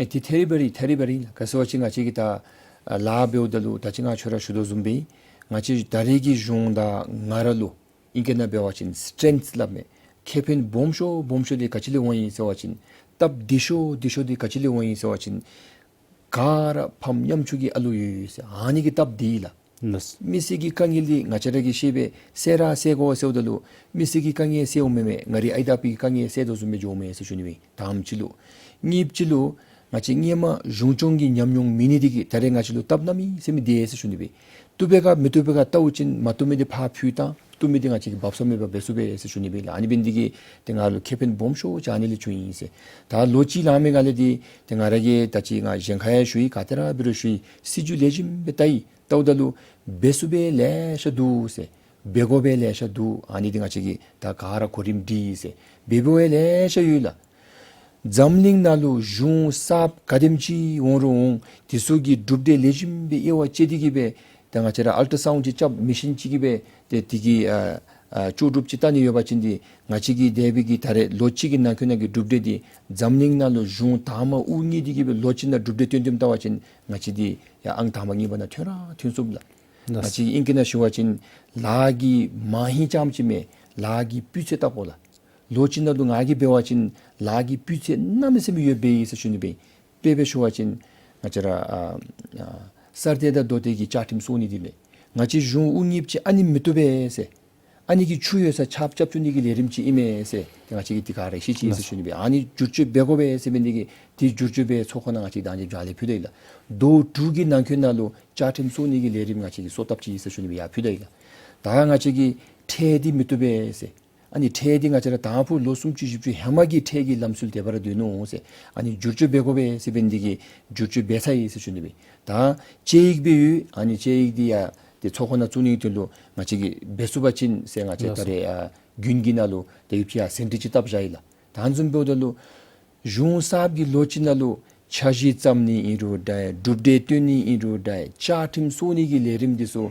ཨེ་ཏེ་ཐད་རི་བ་རི་ཐད་རི་བ་རི་ལགས། ག་ཅི་ཟེར་བ་ཅིན་ང་བཅས་ཀྱིས་ད་ཨ་ལཱ་འབདཝ་ད་ལུ་ད་ཅི་ང་ཁྱོད་ར་ཞུ་དོ་བཟུམ་སྦེ་ང་བཅས་ད་རེས་ཀྱི་གཞུང་དང་ང་ར་ལུ་ཨིང་སྐད་ནང་འབད་བ་ཅིན་སི་ཊེངྶ་སླབ་མས། ཁེ་ཕན་སྦོམ་ཤོས་སྦོམ་ཤོས་འདི་ག་ཅི་ལས་འོང་ཡི་ཟེར་བ་ཅིན་སྟབས་བདེ་ཤོས་བདེ་ཤོས་འདི་ག་ཅི་ལས་འོང་ཡི་ཟེར་བ་ཅིན་ག་ར་ཕམ་ཉམ་ཆུང་གི་ཨ་ལུ་ཡོད་ཡོད་ཟེར་ཨ་ནི་གིས་སྟབས་བདེ་ཡི་ལགས། ལགས། མི་སེར་གྱི་དཀའ་ངལ་འདི་ང་བཅས་ར་གིས་ཤེས་པས། སེལ་ར་སེལ་དགོ་ཟེརཝ་ད་ལུ་མི་སེར་གྱི་དཀའ་ངལ་སེལཝ་མེན་མས། ང་རའི་ཨའི་དང་ཨ་པའི་དཀའ་ངལ་སེལ་དོ་བཟུམ་སྦེ་འགྱོཝ་མས་ཟེར་ཞུ་ནི་སྦེ། དང་པ་ཅིག་ལུ། གཉིས་པ་ཅིག་ལུ་ང་བཅས་སྔོན་མ་གཞུང་སྐྱོང་གི་ཉམས་མྱོང་མེད་ནི་འདི་གིས་ད་རེས་ང་བཅས་ལུ་སྟབས་གནམ་མེད་ས་མེད་བདེ་ཟེར་ཞུ་ནི་སྦེ། བཏུབ་པས་ག་མི་བཏུབ་པས་ག་བལྟ་བ་ཅིན་མ་བཏུབ་མི་འདི་ཕར་ཕུད་བཏང་། བཏུབ་མི་འདི་ང་བཅས་ཀྱིས་འབབ་ས་མེད་པར་འབད་ཚུགས་པས་ཟེར་ཞུ་ནི་སྦེ་ལགས། ཨ་ནི་འབད་ནི་འདི་གིས་ཏེ་ང་ལུ་ཁེ་ཕན་སྦོམ་ཤོས་ཅིག་ཨ་ནི་ལས་བྱུང་ཡི་ཟེར། ད་ལོ་གཅིག་ལང་མི་ག་ལས་འདི་ཏེ་ང་ར་གིས་ད་ཅི་ང་གཞན་ཁར་ཡང་ཞུ་ཡི། ག་ཏེ་ར་འབད་རུང་ཞུ་ཡི། སྲིད་བྱུས་ལེགས་ཤོམ་སྦེ་བལྟ་ཡི། བལྟཝ་ད་ལུ་འབད་ཚུགས་པའི་ལེ་ཤ་འདུག་ཟེར། འབད་དགོ་པའི་ལེ་ཤ་འདུག། ཨ་ནི་འདི་ང་བཅས་ཀྱིས་ད་ག་ར་གོ་རིམ་སྒྲིག་ཡི་ཟེར། འབད་དགོ་པའི་ལེ་ཤ་ཡོད་ལགས། འཛམ་གླིང་ནང་ལུ་གཞུང་གསརཔ་ག་དེམ་ཅིག་འོང་རུང་འོང་། དེ་ཚུ་གིས་གྲུབ་འབྲས་ལེགས་ཤོམ་སྦེ་དབྱེ་བ་དཔྱད་དེ་གི་སྦེ་ད་ང་བཅས་ར་ཨལ་ཊ་སའུནཌ་ཅིག་རྐྱབ། མེ་ཤིན་ཅིག་གིས་སྦེ་ཏེ་དེ་གི་ཨ་ཨ་ལྕོགས་གྲུབ་ཅིག་བལྟ་ནི་ཡོད་པ་ཅིན་འདི་ང་བཅས་ཀྱིས་དེ་སྦེ་གི་ད་རེས་ལོ་གཅིག་གི་ནང་འཁོད་ནང་གི་གྲུབ་འབྲས་འདི་འཛམ་གླིང་ནང་ལུ་གཞུང་དང་པ་དབུ་བརྙེས་ཏེ་གི་སྦེ་ལོ་གཅིག་ནང་གྲུབ་འབྲས་སྟོན་སྟོནམ་བལྟ་བ་ཅིན་ང་བཅས་འདི་ཡར་ཨང་དང་པ་གཉིས་པ་ནང་ཐོན་ར་ཐོན་ཚུགསཔ་ལགས། ལགས། ང་བཅས་ཀྱིས་ཨིང་སྐད་ནང་ཞུ་བ་ཅིན་ལཱ་གི་མ་ཧིང་རྐྱངམ་ཅིག་མེན། ལཱ་གི་སྤུས་ཚད་ལྟ་དགོ་ལགས། ལོ་གཅིག་ནང་ལུ་ང་གིས་འབད་བ་ཅིན་ལཱ་གི་སྤུས་ཚད་གནམ་མེད་ས་མེད་ཡོདཔ་སྦེ་ཨིན་ཟེར་ཞུ་ནི་སྦེ་ཨིན། དཔེ་སྦེ་ཞུ་བ་ཅིན་ང་བཅས་ར་ཨ་ཨ་གསར་གཏོད་དང་མདོ་སྟོད་ཀྱི་བཅའ་ཁྲིམས་སྲུང་ནི་འདི་མས། ང་བཅས་གཞུང་དབུ་བརྙེས་ཅིག་ཨ་ནི་མི་བཏུབ་པས་ཟེར། ཨ་ནི་གི་ཆུ་ཡོད་སར་ཆརཔ་རྐྱབ་བཅུག་ནི་གི་ལས་རིམ་ཅིག་ཨིན་མས་ཟེར། ཏེ་ང་བཅས་ཀྱིས་འདི་ག་ར་ཤེས་ཅི་ཟེར་ཞུ་ནི་སྦེ་ཨིན། ཨ་ནི་བསྒྱུར་བཅོས་འབད་དགོ་པས་ཟེར་མི་འདི་གིས་འདི་བསྒྱུར་བཅོས་འབད་ཚོགས་ཁང་ནང་ང་བཅས་དང་པ་ལས་ཕུལ་ད་ཡི་ལགས། ཟླཝ་དྲུག་གི་ནང་འཁོད་ནང་ལུ་བཅའ་ཁྲིམས་སྲུང་ནི་གི་ལས་རིམ་ང་བཅས་ཀྱིས་སོར་བཏབ་ཅི་ཟེར་ཞུ་ནི་སྦེ་ཡར་ཕུལ་ད་ཡི་ལགས། ད་ང་བཅས་ཀྱི་ཁྲལ་འདི་མི་བཏུབ་པས་ཟེར། ཨ་ནི་ཁྲལ་འདི་ང་བཅས་ར་དང་ཕུ་ལོ་སུམ་ཅུ་བཞི་བཅུ་ཧེ་མ་གི་ཁྲལ་གྱི་ལམ་སྲོལ་དེ་སྦེ་ར་སྡོད་ནུག་ཟེར། ཨ་ནི་བསྒྱུར་བཅོས་འབད་དགོ་པས་ཟེར་འབད་ནི་འདི་གིས་བསྒྱུར་བཅོས་འབད་ཚར་ཡི་ཟེར་ཞུ་ནི་སྦེ་ཨིན། ད་དཔྱད་ཡིག་སྦེ་ཡོད། ཨ་ནི་དཔྱད་ཡིག་འདི་ཡང་ཏེ་ཚོགས་ཁང་ནང་བཙུགས་ནི་གི་དོན་ལུ་ང་བཅས་ཀྱིས་འབད་ཚུགས་པ་ཅིན་ཟེར་ང་བཅས་ལགས་སོ། ད་རེས་ཨ་དགུན་གྱི་ནང་ལུ་ཏེ་ཡུདཔ་ཅིག་ཡང་ཟིན་བྲིས་ཅིག་བཏབ་བཞག་ཡི་ལགས། ད་བཟུམ་འབདཝ་ད་ལུ་གཞུང་གསརཔ་གི་ལོ་གཅིག་ནང་ལུ་འཆར་གཞི་བརྩམ་ནི་ཨིན་རུང་འདྲ། གྲུབ་འབྲས་སྟོན་ནི་ཨིན་རུང་འདྲ། བཅའ་ཁྲིམས་སྲུང་ནི་གི་ལས་རིམ་འདི་ཚུ་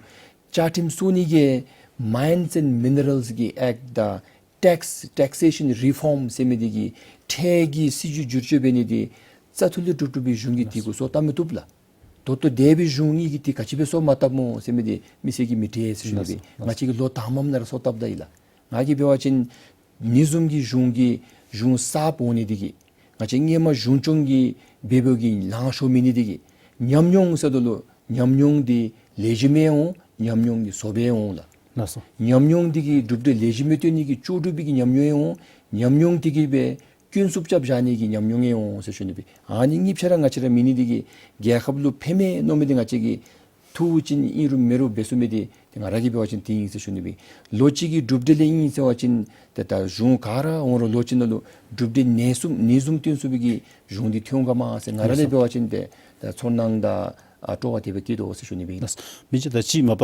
བཅའ་ཁྲིམས་སྲུང་ནི་གི་Mines and Minerals གི་Act དང་Tax Taxation Reform ཟེར་མི་འདི་གི་ཁྲལ་གྱི་སྲིད་བྱུས་བསྒྱུར་བཅོས་འབད་ནི་འདི་རྩ་ཐུ་ལས་གྲུབ་གྲུབ་སྦེ་གཞུང་གིས་འདི་གུ་སོར་བཏབ་མི་བཏུབ་ལགས། ད་ལྟོ་འདས་པའི་གཞུང་གཉིས་ཀྱིས་འདི་ག་ཅི་སྦེ་སོར་མ་བཏབ་སྨོ་ཟེར་མི་འདི་མི་སེར་གྱིས་མི་དྲན་ཟེར་ཞུ་ནི་སྦེ་ལགས་སོ། ང་བཅས་ཀྱིས་ལོ་དང་པམ་ནང་ར་སོར་བཏབ་ད་ཡི་ལགས། ང་གིས་འབད་བ་ཅིན་ཨ་ནི་བཟུམ་གྱི་གཞུང་གི་གཞུང་གསརཔ་འོང་ནི་འདི་གིས་ང་བཅས་ཧེ་མ་གཞུང་སྐྱོང་གི་འབད་འབདཝ་གི་ལང་ཤོར་མེད་ནི་འདི་གིས་ཉམས་མྱོང་ཟེརཝ་ད་ལུ་ཉམས་མྱོང་འདི་ལེགས་ཤོམ་ཡང་འོང་། ཉམས་མྱོང་འདི་བཟོ་བའི་ཡང་འོང་ལགས། ལགས་སོ། ཉམས་མྱོང་འདི་གིས་གྲུབ་འབྲས་ལེགས་ཤོམ་སྟོན་ནི་གི་ལྕོགས་གྲུབ་པའི་གི་ཉམས་མྱོང་ཡང་འོང་། ཉམས་མྱོང་འདི་གིས་སྦེ་སྐྱོན་བསུབ་རྐྱབ་བཞག་ནི་གི་ཉམས་མྱོང་ཡང་འོང་ཟེར་ཞུ་ནི་སྦེ་ཨིན། ཨ་ནི་གཉིས་ཆ་ར་ང་བཅས་ར་མེད་ནི་འདི་གིས་རྒྱལ་ཁབ་ལུ་ཕན་མས་མནོ་མི་འདི་ང་བཅས་ཀྱིས་ཐུགས་ཅིན་ཨིན་རུང་མེན་རུང་འབད་ཚུགས་མི་འདི་ཏེ་ང་ར་གིས་འབད་བ་ཅིན་འདི་ཨིན་ཟེར་ཞུ་ནི་སྦེ་ཨིན། ལོ་གཅིག་གི་གྲུབ་འབྲས་ལས་ཨིན་ཟེར་བ་ཅིན་ཏེ་ད་གཞུང་ག་ར་འོང་རུང་ལོ་གཅིག་ནང་ལུ་གྲུབ་འབྲས་ཨ་ནི་བཟུམ་ཨ་ནི་བཟུམ་སྟོན་ཚུགས་པའི་གི་གཞུང་འདི་ཐོན་འོང་ག་མས་ཟེར་ང་ར་ལས་འབད་བ་ཅིན་ཏེ་ད་ཚོར་སྣང་དང་ཨ་སྤྲོ་བ་དེ་སྦེ་སྐྱེས་དོ་ཟེར་ཞུ་ནི་སྦེ་ཨིན། ལགས། མི་རྗེ་ད་ཅི་མ་པ་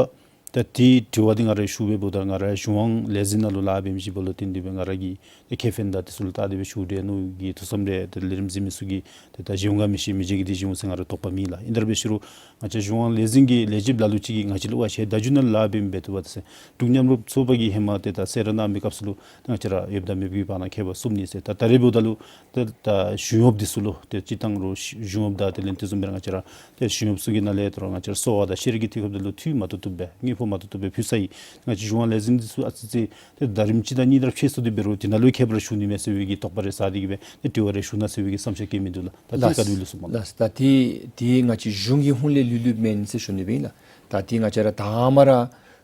ད་དེ་དྲི་བ་འདི་ང་ར་ཞུ་བའི་བུ་ད་ང་ར་གཞུང་དབང་ལས་འཛིན་ནང་ལུ་ལཱ་འབད་མི་ཅིག་འབདཝ་ལུ་བརྟེན་ཏེ་སྦེ་ང་ར་གི་ཏེ་ཁེ་ཕན་དང་དེ་ཚུ་ལུ་བལྟ་སྟེ་སྦེ་ཞུ་དེ་ནོ་གི་ཐུགས་བསམ་རེ་ཏེ་ལས་རིམ་གཟིགས་མི་ཚུ་གིས་ཏེ་ད་བཞེས་འོང་ག་མི་ཤེས། མི་རྗེ་གིས་འདི་བཞེས་འོང་ཟེར་ང་ར་དོགས་པ་མེད་ལགས། ཨིན་ཏེ་ར་འབད་ཞུ་རུང་ང་བཅས་གཞུང་དབང་ལས་འཛིན་གྱི་ལས་བྱེདཔ་ལ་ལུ་ཅིག་གིས་ང་བཅས་ལུ་ཨ་ཤེ་ད་གཞུང་ནང་ལཱ་འབད་མི་འབད་བཏུབ་པས་ཟེར། འབྲུག་མཉམ་རུབ་ཚོགས་པ་གིས་ཧེ་མ་ཏེ་ད་གསོལ་རས་གནང་མི་སྐབས་སུ་ལུ་ང་བཅས་ར་ཡོདཔ་དང་མེདཔ་གི་བར་ན་ཁྱད་པར་བསུབ་ནི་ཟེར། ད་ད་རེས་འབདཝ་ད་ལུ་ཏེ་ད་གཞུང་གཡོགཔ་འདི་ཚུ་ལུ་ཏེ་སྤྱིར་བཏང་རུང་གཞུང་གཡོགཔ་དང་དེ་ལས་དེ་བཟུམ་སྦེ་ར་ང་བཅས་ར་ཏེ་གཞུང་གཡོགཔ་ཚུ་གི་ནང་ལས་ད་རུང་ང་བཅས་ར་གསོ་བ་དང་ཤེས་རིག་གི་དུས་སྐབས་འདི་ལུ་འཐུས་མ་བཏུབ་བཏུབ་སྦེ་དངུལ་ཕོགས་མ་བཏུབ་བཏུབ་སྦེ་ཕུལ་ཚར་ཡི། ང་བཅས་གཞུང་དབང་ལས་འཛིན་འདི་ཚུ་ཨ་ཙི་ཙི་ཏེ་ཟླ་རིམ་ཅིག་དང་གཉིས་དེ་ར་ཕྱད་སོང་སྟེ་འབད་རུང་དེ་ནང་ལུ་ཡང་ཁྱད་པར་ཞུ་ནི་མས་ཟེར་བའི་གི་དོགས་པ་རེ་ཟ་སྟེ་གི་སྦེ་ཏེ་དྲི་བ་རེ་ཞུ་ན་ཟེར་བའི་གི་བསམ་འཆར་བསྐྱེད་མི་འདུག་ལགས། ད་དེ་ལགས། ག་དེ་སྦེ་ལུས་སོང་སྨོ་ལགས། ལགས། ད་དེ་དེ་ང་བཅས་གཞུང་གི་ཧོངས་ལས་ལུས་ལུསཔ་མེན་ཟེར་ཞུ་ནི་སྦེ་ཨིན་ལགས། ད་དེ་ང་བཅས་ར་དང་པ་ར་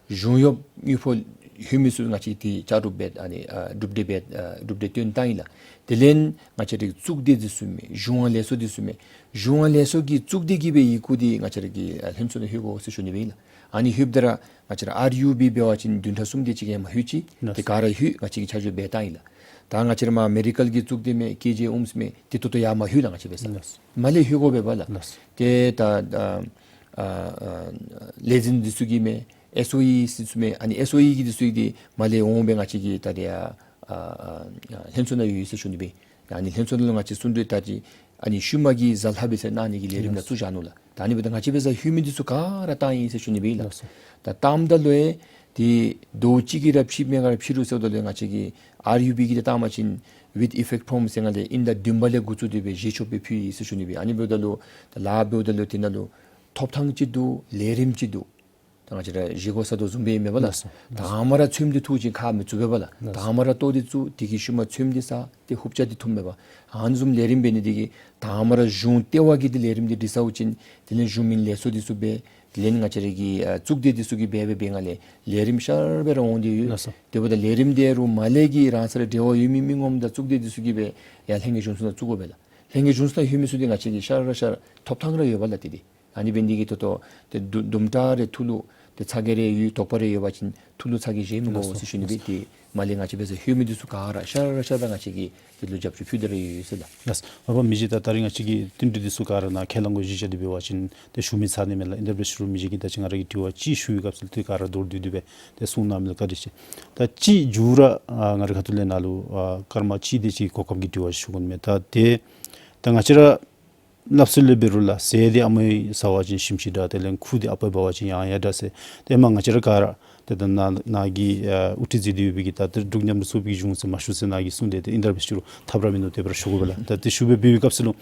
གཞུང་གཡོགཔ་དངུལ་ཕོགས་ལྷོད་མི་ཚུ་ང་བཅས་དེ་བཅའ་སྒྲུབ་འབད་ཨ་ནི་ཨ་གྲུབ་འབྲས་འབད་ཨ་གྲུབ་འབྲས་སྟོན་བཏང་ཡི་ལགས། དེ་ལས་ང་བཅས་རའི་གཙུག་སྡེ་འདི་ཚུ་མས། གཞུང་དབང་ལས་ཚོགས་འདི་ཚུ་མས། གཞུང་དབང་ལས་ཚོགས་ཀྱི་གཙུག་སྡེ་གི་སྦེ་ཡི་གུ་འདི་ང་བཅས་ར་གི་ཨ་ལྷན་ཚོགས་ནང་ལྷོད་དགོ་ཟེར་ཞུ་ནི་སྦེ་ཨིན་ལགས། ཨ་ནི་ལྷོདཔ་ད་ར་ང་བཅས་ར་ཨར་ཡུ་བི་འབད་བ་ཅིན་བདུན་ཕྲག་གསུམ་དེ་ཅིག་ཡར་མར་ལྷོད་ཅི། ལགས། དེ་ག་ར་ལྷོད་ང་བཅས་ཀྱིས་ཆ་འཇོག་འབད་བཏང་ཡི་ལགས། ད་ང་བཅས་ར་མར་མེ་ཌི་ཀཱལ་གྱི་གཙུག་སྡེ་མས། ཀེ་ཇེ་ཨུམས་མས། དེ་ད་ལྟོ་ཡར་མར་ལྷོད་ལགས། ང་བཅས་འབད་ས་ལགས། མར་ལས་ལྷོད་དགོ་པས་པ་ལགས། ལགས། དེ་ད་ཨ་ཨ་ཨ་ལས་འཛིན་འདི་ཚུ་གི་མས། ཨེསི་ཨོ་ཨི་འདི་ཚུ་མས། ཨ་ནི་ཨེསི་ཨོ་ཨི་གི་འདི་ཚུ་གི་འདི་མར་ལས་འོང་སྦེ་ང་བཅས་ཀྱི་ད་རེས་ཨ་ཨ་ཨ་ལྷན་ཚོགས་ནང་ཡོད་ཡོད་ཟེར་ཞུ་ནི་སྦེ། ཨ་ནི་ལྷན་ཚོགས་ནང་ལུ་ང་བཅས་གསུང་གྲོས་ད་ཅི་ཨ་ནི་ཤུལ་མ་གི་གཟའ་ལྷག་པའི་ཚེ་གནང་ནི་གི་ལས་རིམ་ནང་བཙུགས་བཞག་ནུག་ལགས། ད་ཨ་ནི་འབདཝ་ད་ང་བཅས་འབད་ས་ལྷོད་མི་འདི་ཚུ་ག་ར་བཏང་ཡི་ཟེར་ཞུ་ནི་སྦེ་ཨིན་ལགས། ལགས་སོ། ད་བཏངམ་ད་ལུ་ཡང་དེ་ཟླཝ་གཅིག་གི་ར་ཕྱེ་མས་ག་ར་ཕྱེ་རུང་ཟེརཝ་ད་ལུ་ཡང་ང་བཅས་ཀྱི་ཨར་ཡུ་བི་གིས་དེ་བཏང་པ་ཅིན་with effect from ཟེར་ང་ལས་དབྱིན་ཟླ་བདུན་པ་ལས་འགོ་བཙུགས་ཏེ་སྦེ་བཞེས་ཆོགཔ་སྦེ་ཕུལ་ཡི་ཟེར་ཞུ་ནི་སྦེ། ཨ་ནི་འབདཝ་ད་ལུ་ད་ལཱ་འབདཝ་ད་ལུ་དེ་ནང་ལུ་ཐོབ་ཐང་ཅིག་འདུག། ལས་རིམ་ཅིག་འདུག། ད་ང་བཅས་ར་བཞེས་སྒོ་བཟའ་དོ་བཟུམ་སྦེ་ཨིན་མས་པ་ལགས། ལགས་སོ། དང་པ་ར་ཚོདམ་འདི་བཙུགས་ཅི་ཁ་མི་བཙུགས་པས་པ་ལགས། ལགས་སོ། དང་པ་ར་ལྟོ་འདི་བཙུགས། དེ་གི་ཤུལ་མ་ཚོདམ་འདི་བཟའ། ཏེ་ཧུབ་ཆ་འདི་འཐུངམ་མས་པ། ཨ་ནི་བཟུམ་ལས་རིམ་འབད་ནི་འདི་གིས་དང་པ་ར་གཞུང་ལྟེ་བ་གིས་འདི་ལས་རིམ་འདི་སྒྲིག་ཚརཝ་ཅིག་དེ་ལས་གཞུང་མིན་ལས་ཚོགས་འདི་ཚུ་འབད། དེ་ལས་ང་བཅས་ར་གི་ཨ་གཙུག་སྡེ་འདི་ཚུ་གིས་འབད་འབད་འབད་ང་ལས་ལས་རིམ་ཤར་སྦེ་ར་འོང་སྟེ་ཡོད། ལགས་སོ། དེ་འབདཝ་ད་ལས་རིམ་འདི་རུང་མར་ལས་ཀྱི་རང་སོ་ར་འབྲེལ་བ་ཡོད་མི་མི་ངོམ་དང་གཙུག་སྡེ་འདི་ཚུ་གིས་འབད་ཡར་ལྷན་རྒྱས་གཞུང་ཚོགས་ནང་བཙུགས་དགོ་པས་ལགས། ལྷན་རྒྱས་གཞུང་ཚོགས་ནང་ལྷོད་མི་ཚུ་འདི་ང་བཅས་ཀྱིས་ཤར་ར་ཤར་ཐོབ་ཐང་ར་ཡོད་པ་ལགས། དེ་འདི་ཨ་ནི་འབད་ནི་འདི་གིས་ད་ལྟོ་ཏེ་དུ་དུམ་གྲ་རེ་ཐུགས་ལུ་ཏེ་ཚ་གྱང་རེ་ཡོད་དོགས་པ་རེ་ཡོད་པ་ཅིན་ཐུགས་ལུ་ཚ་གྱང་བཞེས་མི་དགོ་ཟེར་ཞུ་ནི་སྦེ། ཏེ་མར་ལས་ང་བཅས་འབད་ས་ལྷོད་མི་འདི་ཚུ་ག་ར་ཤར་ར་ཤར་ར་ང་བཅས་ཀྱིས་དེ་ལུ་རྒྱབ་སྐྱོར་ཕུལ་ཏེ་ར་ཡོད་ཡོད་ཟེར་ལགས། ལགས། མ་པ་མི་རྗེ་ད་ད་རིས་ང་བཅས་ཀྱི་བསྟུན་གྲོས་འདི་ཚུ་ག་ར་ནཱ་ཁས་བླངས་དགོ་གཞི་བཞག་སྟེ་འབད་བ་ཅིན་ཏེ་ཞུ་མི་ཚར་ནི་མས་ལགས། ཨིན་ཏེ་འབད་ཞུ་རུང་མི་རྗེ་གིས་ད་ཅི་ང་ར་གི་དྲི་བ་ཅིག་ཞུ་བའི་སྐབས་སུ་ཏེ་ག་ར་མདོར་བསྡུས་ཏེ་སྦེ་ཏེ་གསུང་གནང་མི་ལུ་བཀའ་དྲིན་ཆེ། ད་ཅིག་མཇུག་ར་ཨ་ང་རའི་ཁ་ཐུག་ལས་ནཱ་ལུ་ཨ་སྐར་མ་གཅིག་དེ་ཅིག་གོ་སྐབས་ཀྱི་དྲི་བ་ཞུ་དགོ་ནི་མས། ད་ཏེ་ད་ང་བཅས་ར་སླབ་སྲོལ་ལས་འབད་རུང་ལགས། ཟས་འདི་ཨ་མའི་ཟ་བ་ཅིན་ཞིམ་ཞིང་དྲག། དེ་ལས་ཁུ་འདི་ཨ་པའི་འབག་བ་ཅིན་ཡང་ཡང་དྲག་ཟེར། ཏེ་མ་ང་བཅས་ར་ག་ར་ཏེ་ད་ནཱ་ནཱ་གི་ཨ་དབུ་ཁྲིད་མཛད་དེ་ཡོད་པའི་གི་ད་ཏེ་འབྲུག་མཉམ་རུབ་ཚོགས་པའི་གི་གཞུང་ཟེར་མ་ཞུ་ཟེར་ནཱ་གིས་གསུངས་ཏེ་ཏེ་ཨིན་ཏེ་འབད་ཞུ་རུང་ཐབས་ར་མིན་འདུག། དེ་སྦེ་ར་ཞུ་དགོ་པས་ལགས། ད་ཏེ་ཞུ་སྦེ་འབད་བའི་སྐབས་སུ་ལུ་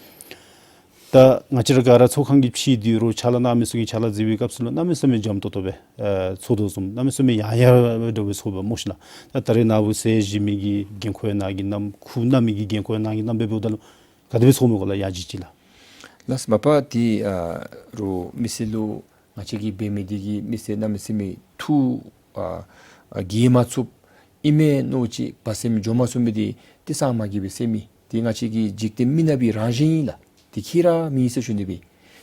ད་ང་བཅས་ར་ག་ར་ཚོགས་ཁང་གི་ཕྱི་འདི་རུ་ཕྱག་ལཱ་གནང་མི་ཚུ་གིས་ཕྱག་ལཱ་མཛད་པའི་སྐབས་སུ་ལུ་གནམ་མེད་ས་མེད་འཇམ་ཏོང་ཏོ་སྦེ་ཨ་ཚོར་དོ་བཟུམ་གནམ་མེད་ས་མེད་ཡང་ཡང་འདྲ་བའི་ཚོར་བ་སྨོ་ཤིག་ལགས། ད་ད་རེས་ནངས་པ་ཟེར་བཞེས་མི་གི་འགན་ཁུར་ཡང་གནང་གི་གནང་ཁུར་གནང་མི་གི་འགན་ཁུར་ཡང་གནང་གི་གནང་འབདཝ་ད་ལུ་ག་དེ་སྦེ་ཚོརཝ་མས་གོ་ལགས་ཡང་ཅིག་ཅིག་ལགས། ལགས་མ་པ་འདི་ཨ་རུ་མི་སེར་ལུ་ང་བཅས་ཀྱིས་འབད་མི་འདི་གིས་མི་སེར་གནམ་མེད་ས་མེད་ཐུགས་ཨ་ཨ་དགྱེས་མ་ཚུགསཔ་ཨིན་མས་མནོ་ཅིག་བ་སེམས་འཇོ་མ་ཚུགས་མི་འདི་ཏེ་གསང་མ་གིས་སྦེ་ཟེར་མི་འདི་ང་བཅས་ཀྱི་འཇིག་རྟེན་མི་ནག་པའི་རང་བཞིན་ཨིན་ལགས། འདི་ཁྱད་ར་མེད་ཟེར་ཞུ་ནི་སྦེ།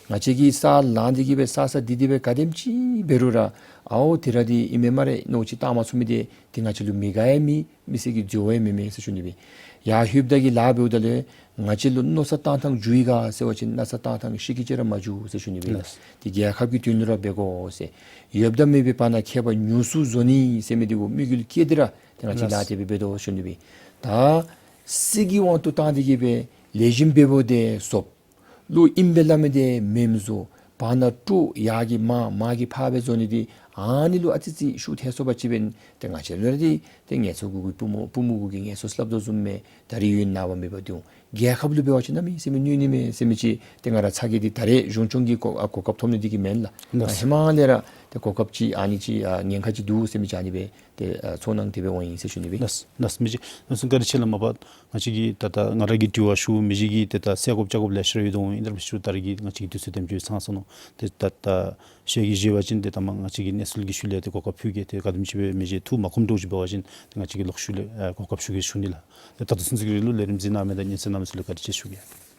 ང་བཅས་ཀྱིས་ས་ལངས་ཏེ་གིས་སྦེ་ས་ས་འདི་འདི་སྦེ་ག་དེམ་ཅིག་འབད་རུང་ར་ཨའོ་དེ་ར་འདི་ཨིན་མས་སྨ་རེ་མནོ་ཅིག་བཏང་མ་ཚུགས་མི་འདི་ཏེ་ང་བཅས་ལུ་མི་དགའ་ཡང་མེད། མི་སེར་གྱིས་འཛོལ་བ་ཡང་མེན་མས་ཟེར་ཞུ་ནི་སྦེ། ཡར་ལྷོདཔ་ད་གི་ལཱ་འབདཝ་ད་ལུ་ང་བཅས་ལུ་མནོ་བསམ་བཏང་ཐངས་འགྱུར་ཡི་ག་ཟེར་བ་ཅིན་མནོ་བསམ་བཏང་ཐངས་ཤིག་གི་ཅིག་ར་མ་འགྱུར་ཟེར་ཞུ་ནི་སྦེ། ལགས། ཏེ་རྒྱལ་ཁབ་ཀྱི་དོན་ལུ་ར་འབད་དགོ་ཟེར། ཡོདཔ་དང་མེད་པའི་བར་ན་ཁྱད་པར་ཉུང་སུ་བཟོ་ནི་ཟེར་མི་འདི་གུ་དམིགས་ཡུལ་བསྐྱེད་དེ་ར་ཏེ་ང་བཅས་ལཱ་ལགས། དེ་སྦེ་འབད་དོ་ཞུ་ནི་སྦེ། ད་སྲིད་ཀྱི་དབང་དུ་བཏང་སྟེ་གིས་སྦེ་ལེགས་ཤོམ་འབདཝ་དེ་སོངམ་ལུ་ཨིན་པས་སླབ་མི་འདི་མེནམ་བཟོ། བར་ན་དཀྲུག་ཡར་གྱི་མར་མར་གྱི་ཕར་སྦེ་བཟོ་ནི་འདི་ཨ་ནི་ལུ་ཨ་ཙི་ཅིག་ཤུགས་ཐལ་སོང་པ་ཅིན་འབདན་ཏེ་ང་བཅས་ལུ་ར་འདི་ཏེ་ངལ་འཚོ་དགོ་གི་བུ་མོ་བུ་མོ་གུ་གིས་ངལ་འཚོ་སླབ་དོ་བཟུམ་སྦེ་ད་རིས་ཡོད་ནངས་པ་མེད་པར་སྡོད་འོང་། རྒྱལ་ཁབ་ལུ་འབད་བ་ཅིན་གནམ་མེད་ས་མེད་གནོད་ནི་མས་ཟེར་མི་ཅིག་ཏེ་ང་ར་ཚ་གྱང་འདི་ད་རེས་གཞུང་སྐྱོང་གི་གོ་ཨ་གོ་སྐབས་ཐོབ་ནི་འདི་གིས་མེན་ལགས། ལགས། ཧེ་མ་ལས་ར་ཏེ་གོ་སྐབས་ཅིག་ཨ་ནི་ཅིག་ཨ་ཉེན་ཁ་ཅིག་འདུག་ཟེར་མི་ཅིག་ཨ་ནི་སྦེ་ཏེ་ཨ་ཚོར་སྣང་དེ་སྦེ་འོང་ཡི་ཟེར་ཞུ་ནི་སྦེ། ལགས་ལགས། མི་རྗེ་ལགས་སོ་བཀའ་དྲིན་ཆེ་ལགས། མ་པ་ང་བཅས་ཀྱིས་ད་ལྟོ་ང་ར་གིས་དྲི་བ་ཞུ་མི་རྗེ་གིས་ཏེ་ད་སེལ་དགོཔ་བཅག་དགོཔ་ལེ་ཤ་ར་ཡོད་དོ་འོང་། ཨིན་ཏེ་ར་ཕྱི་རུ་ད་རིས་ཀྱི་ང་བཅས་ཀྱི་དུས་ཚོད་དེམ་ཅིག་ཚང་སོ་ནུག། ཏེ་ད་ད་ཤེས་ཀྱི་བཞེས་པ་ཅིན་ཏེ་ད་མ་ང་བཅས་ཀྱིས་གནས་ཚུལ་གྱི་ཤུལ་ལས་ཏེ་གོ་སྐབས་ཕུལ་གེ། ཏེ་ག་དེམ་ཅིག་སྦེ་མི་རྗེ་ཐུགས་མ་ཁོམ་དོ་ཅིག་འབད་བ་ཅིན་ཏེ་ང་བཅས་ཀྱིས་ལོག་ཤུལ་ལས་ཨ་གོ་སྐབས་ཞུ་གེ་ཞུ་ནི་ལགས། ཏེ་ད་ལྟོ་ཚུན་ཚོད་ཀྱི་རིང་ལུ་ལས་རིམ་གཟིགས་གནང་མི་དང་ཉན་གསན་གནང་མི་ཚུ་ལུ་བཀའ་དྲིན་ཆེ་ཞུ་གེ།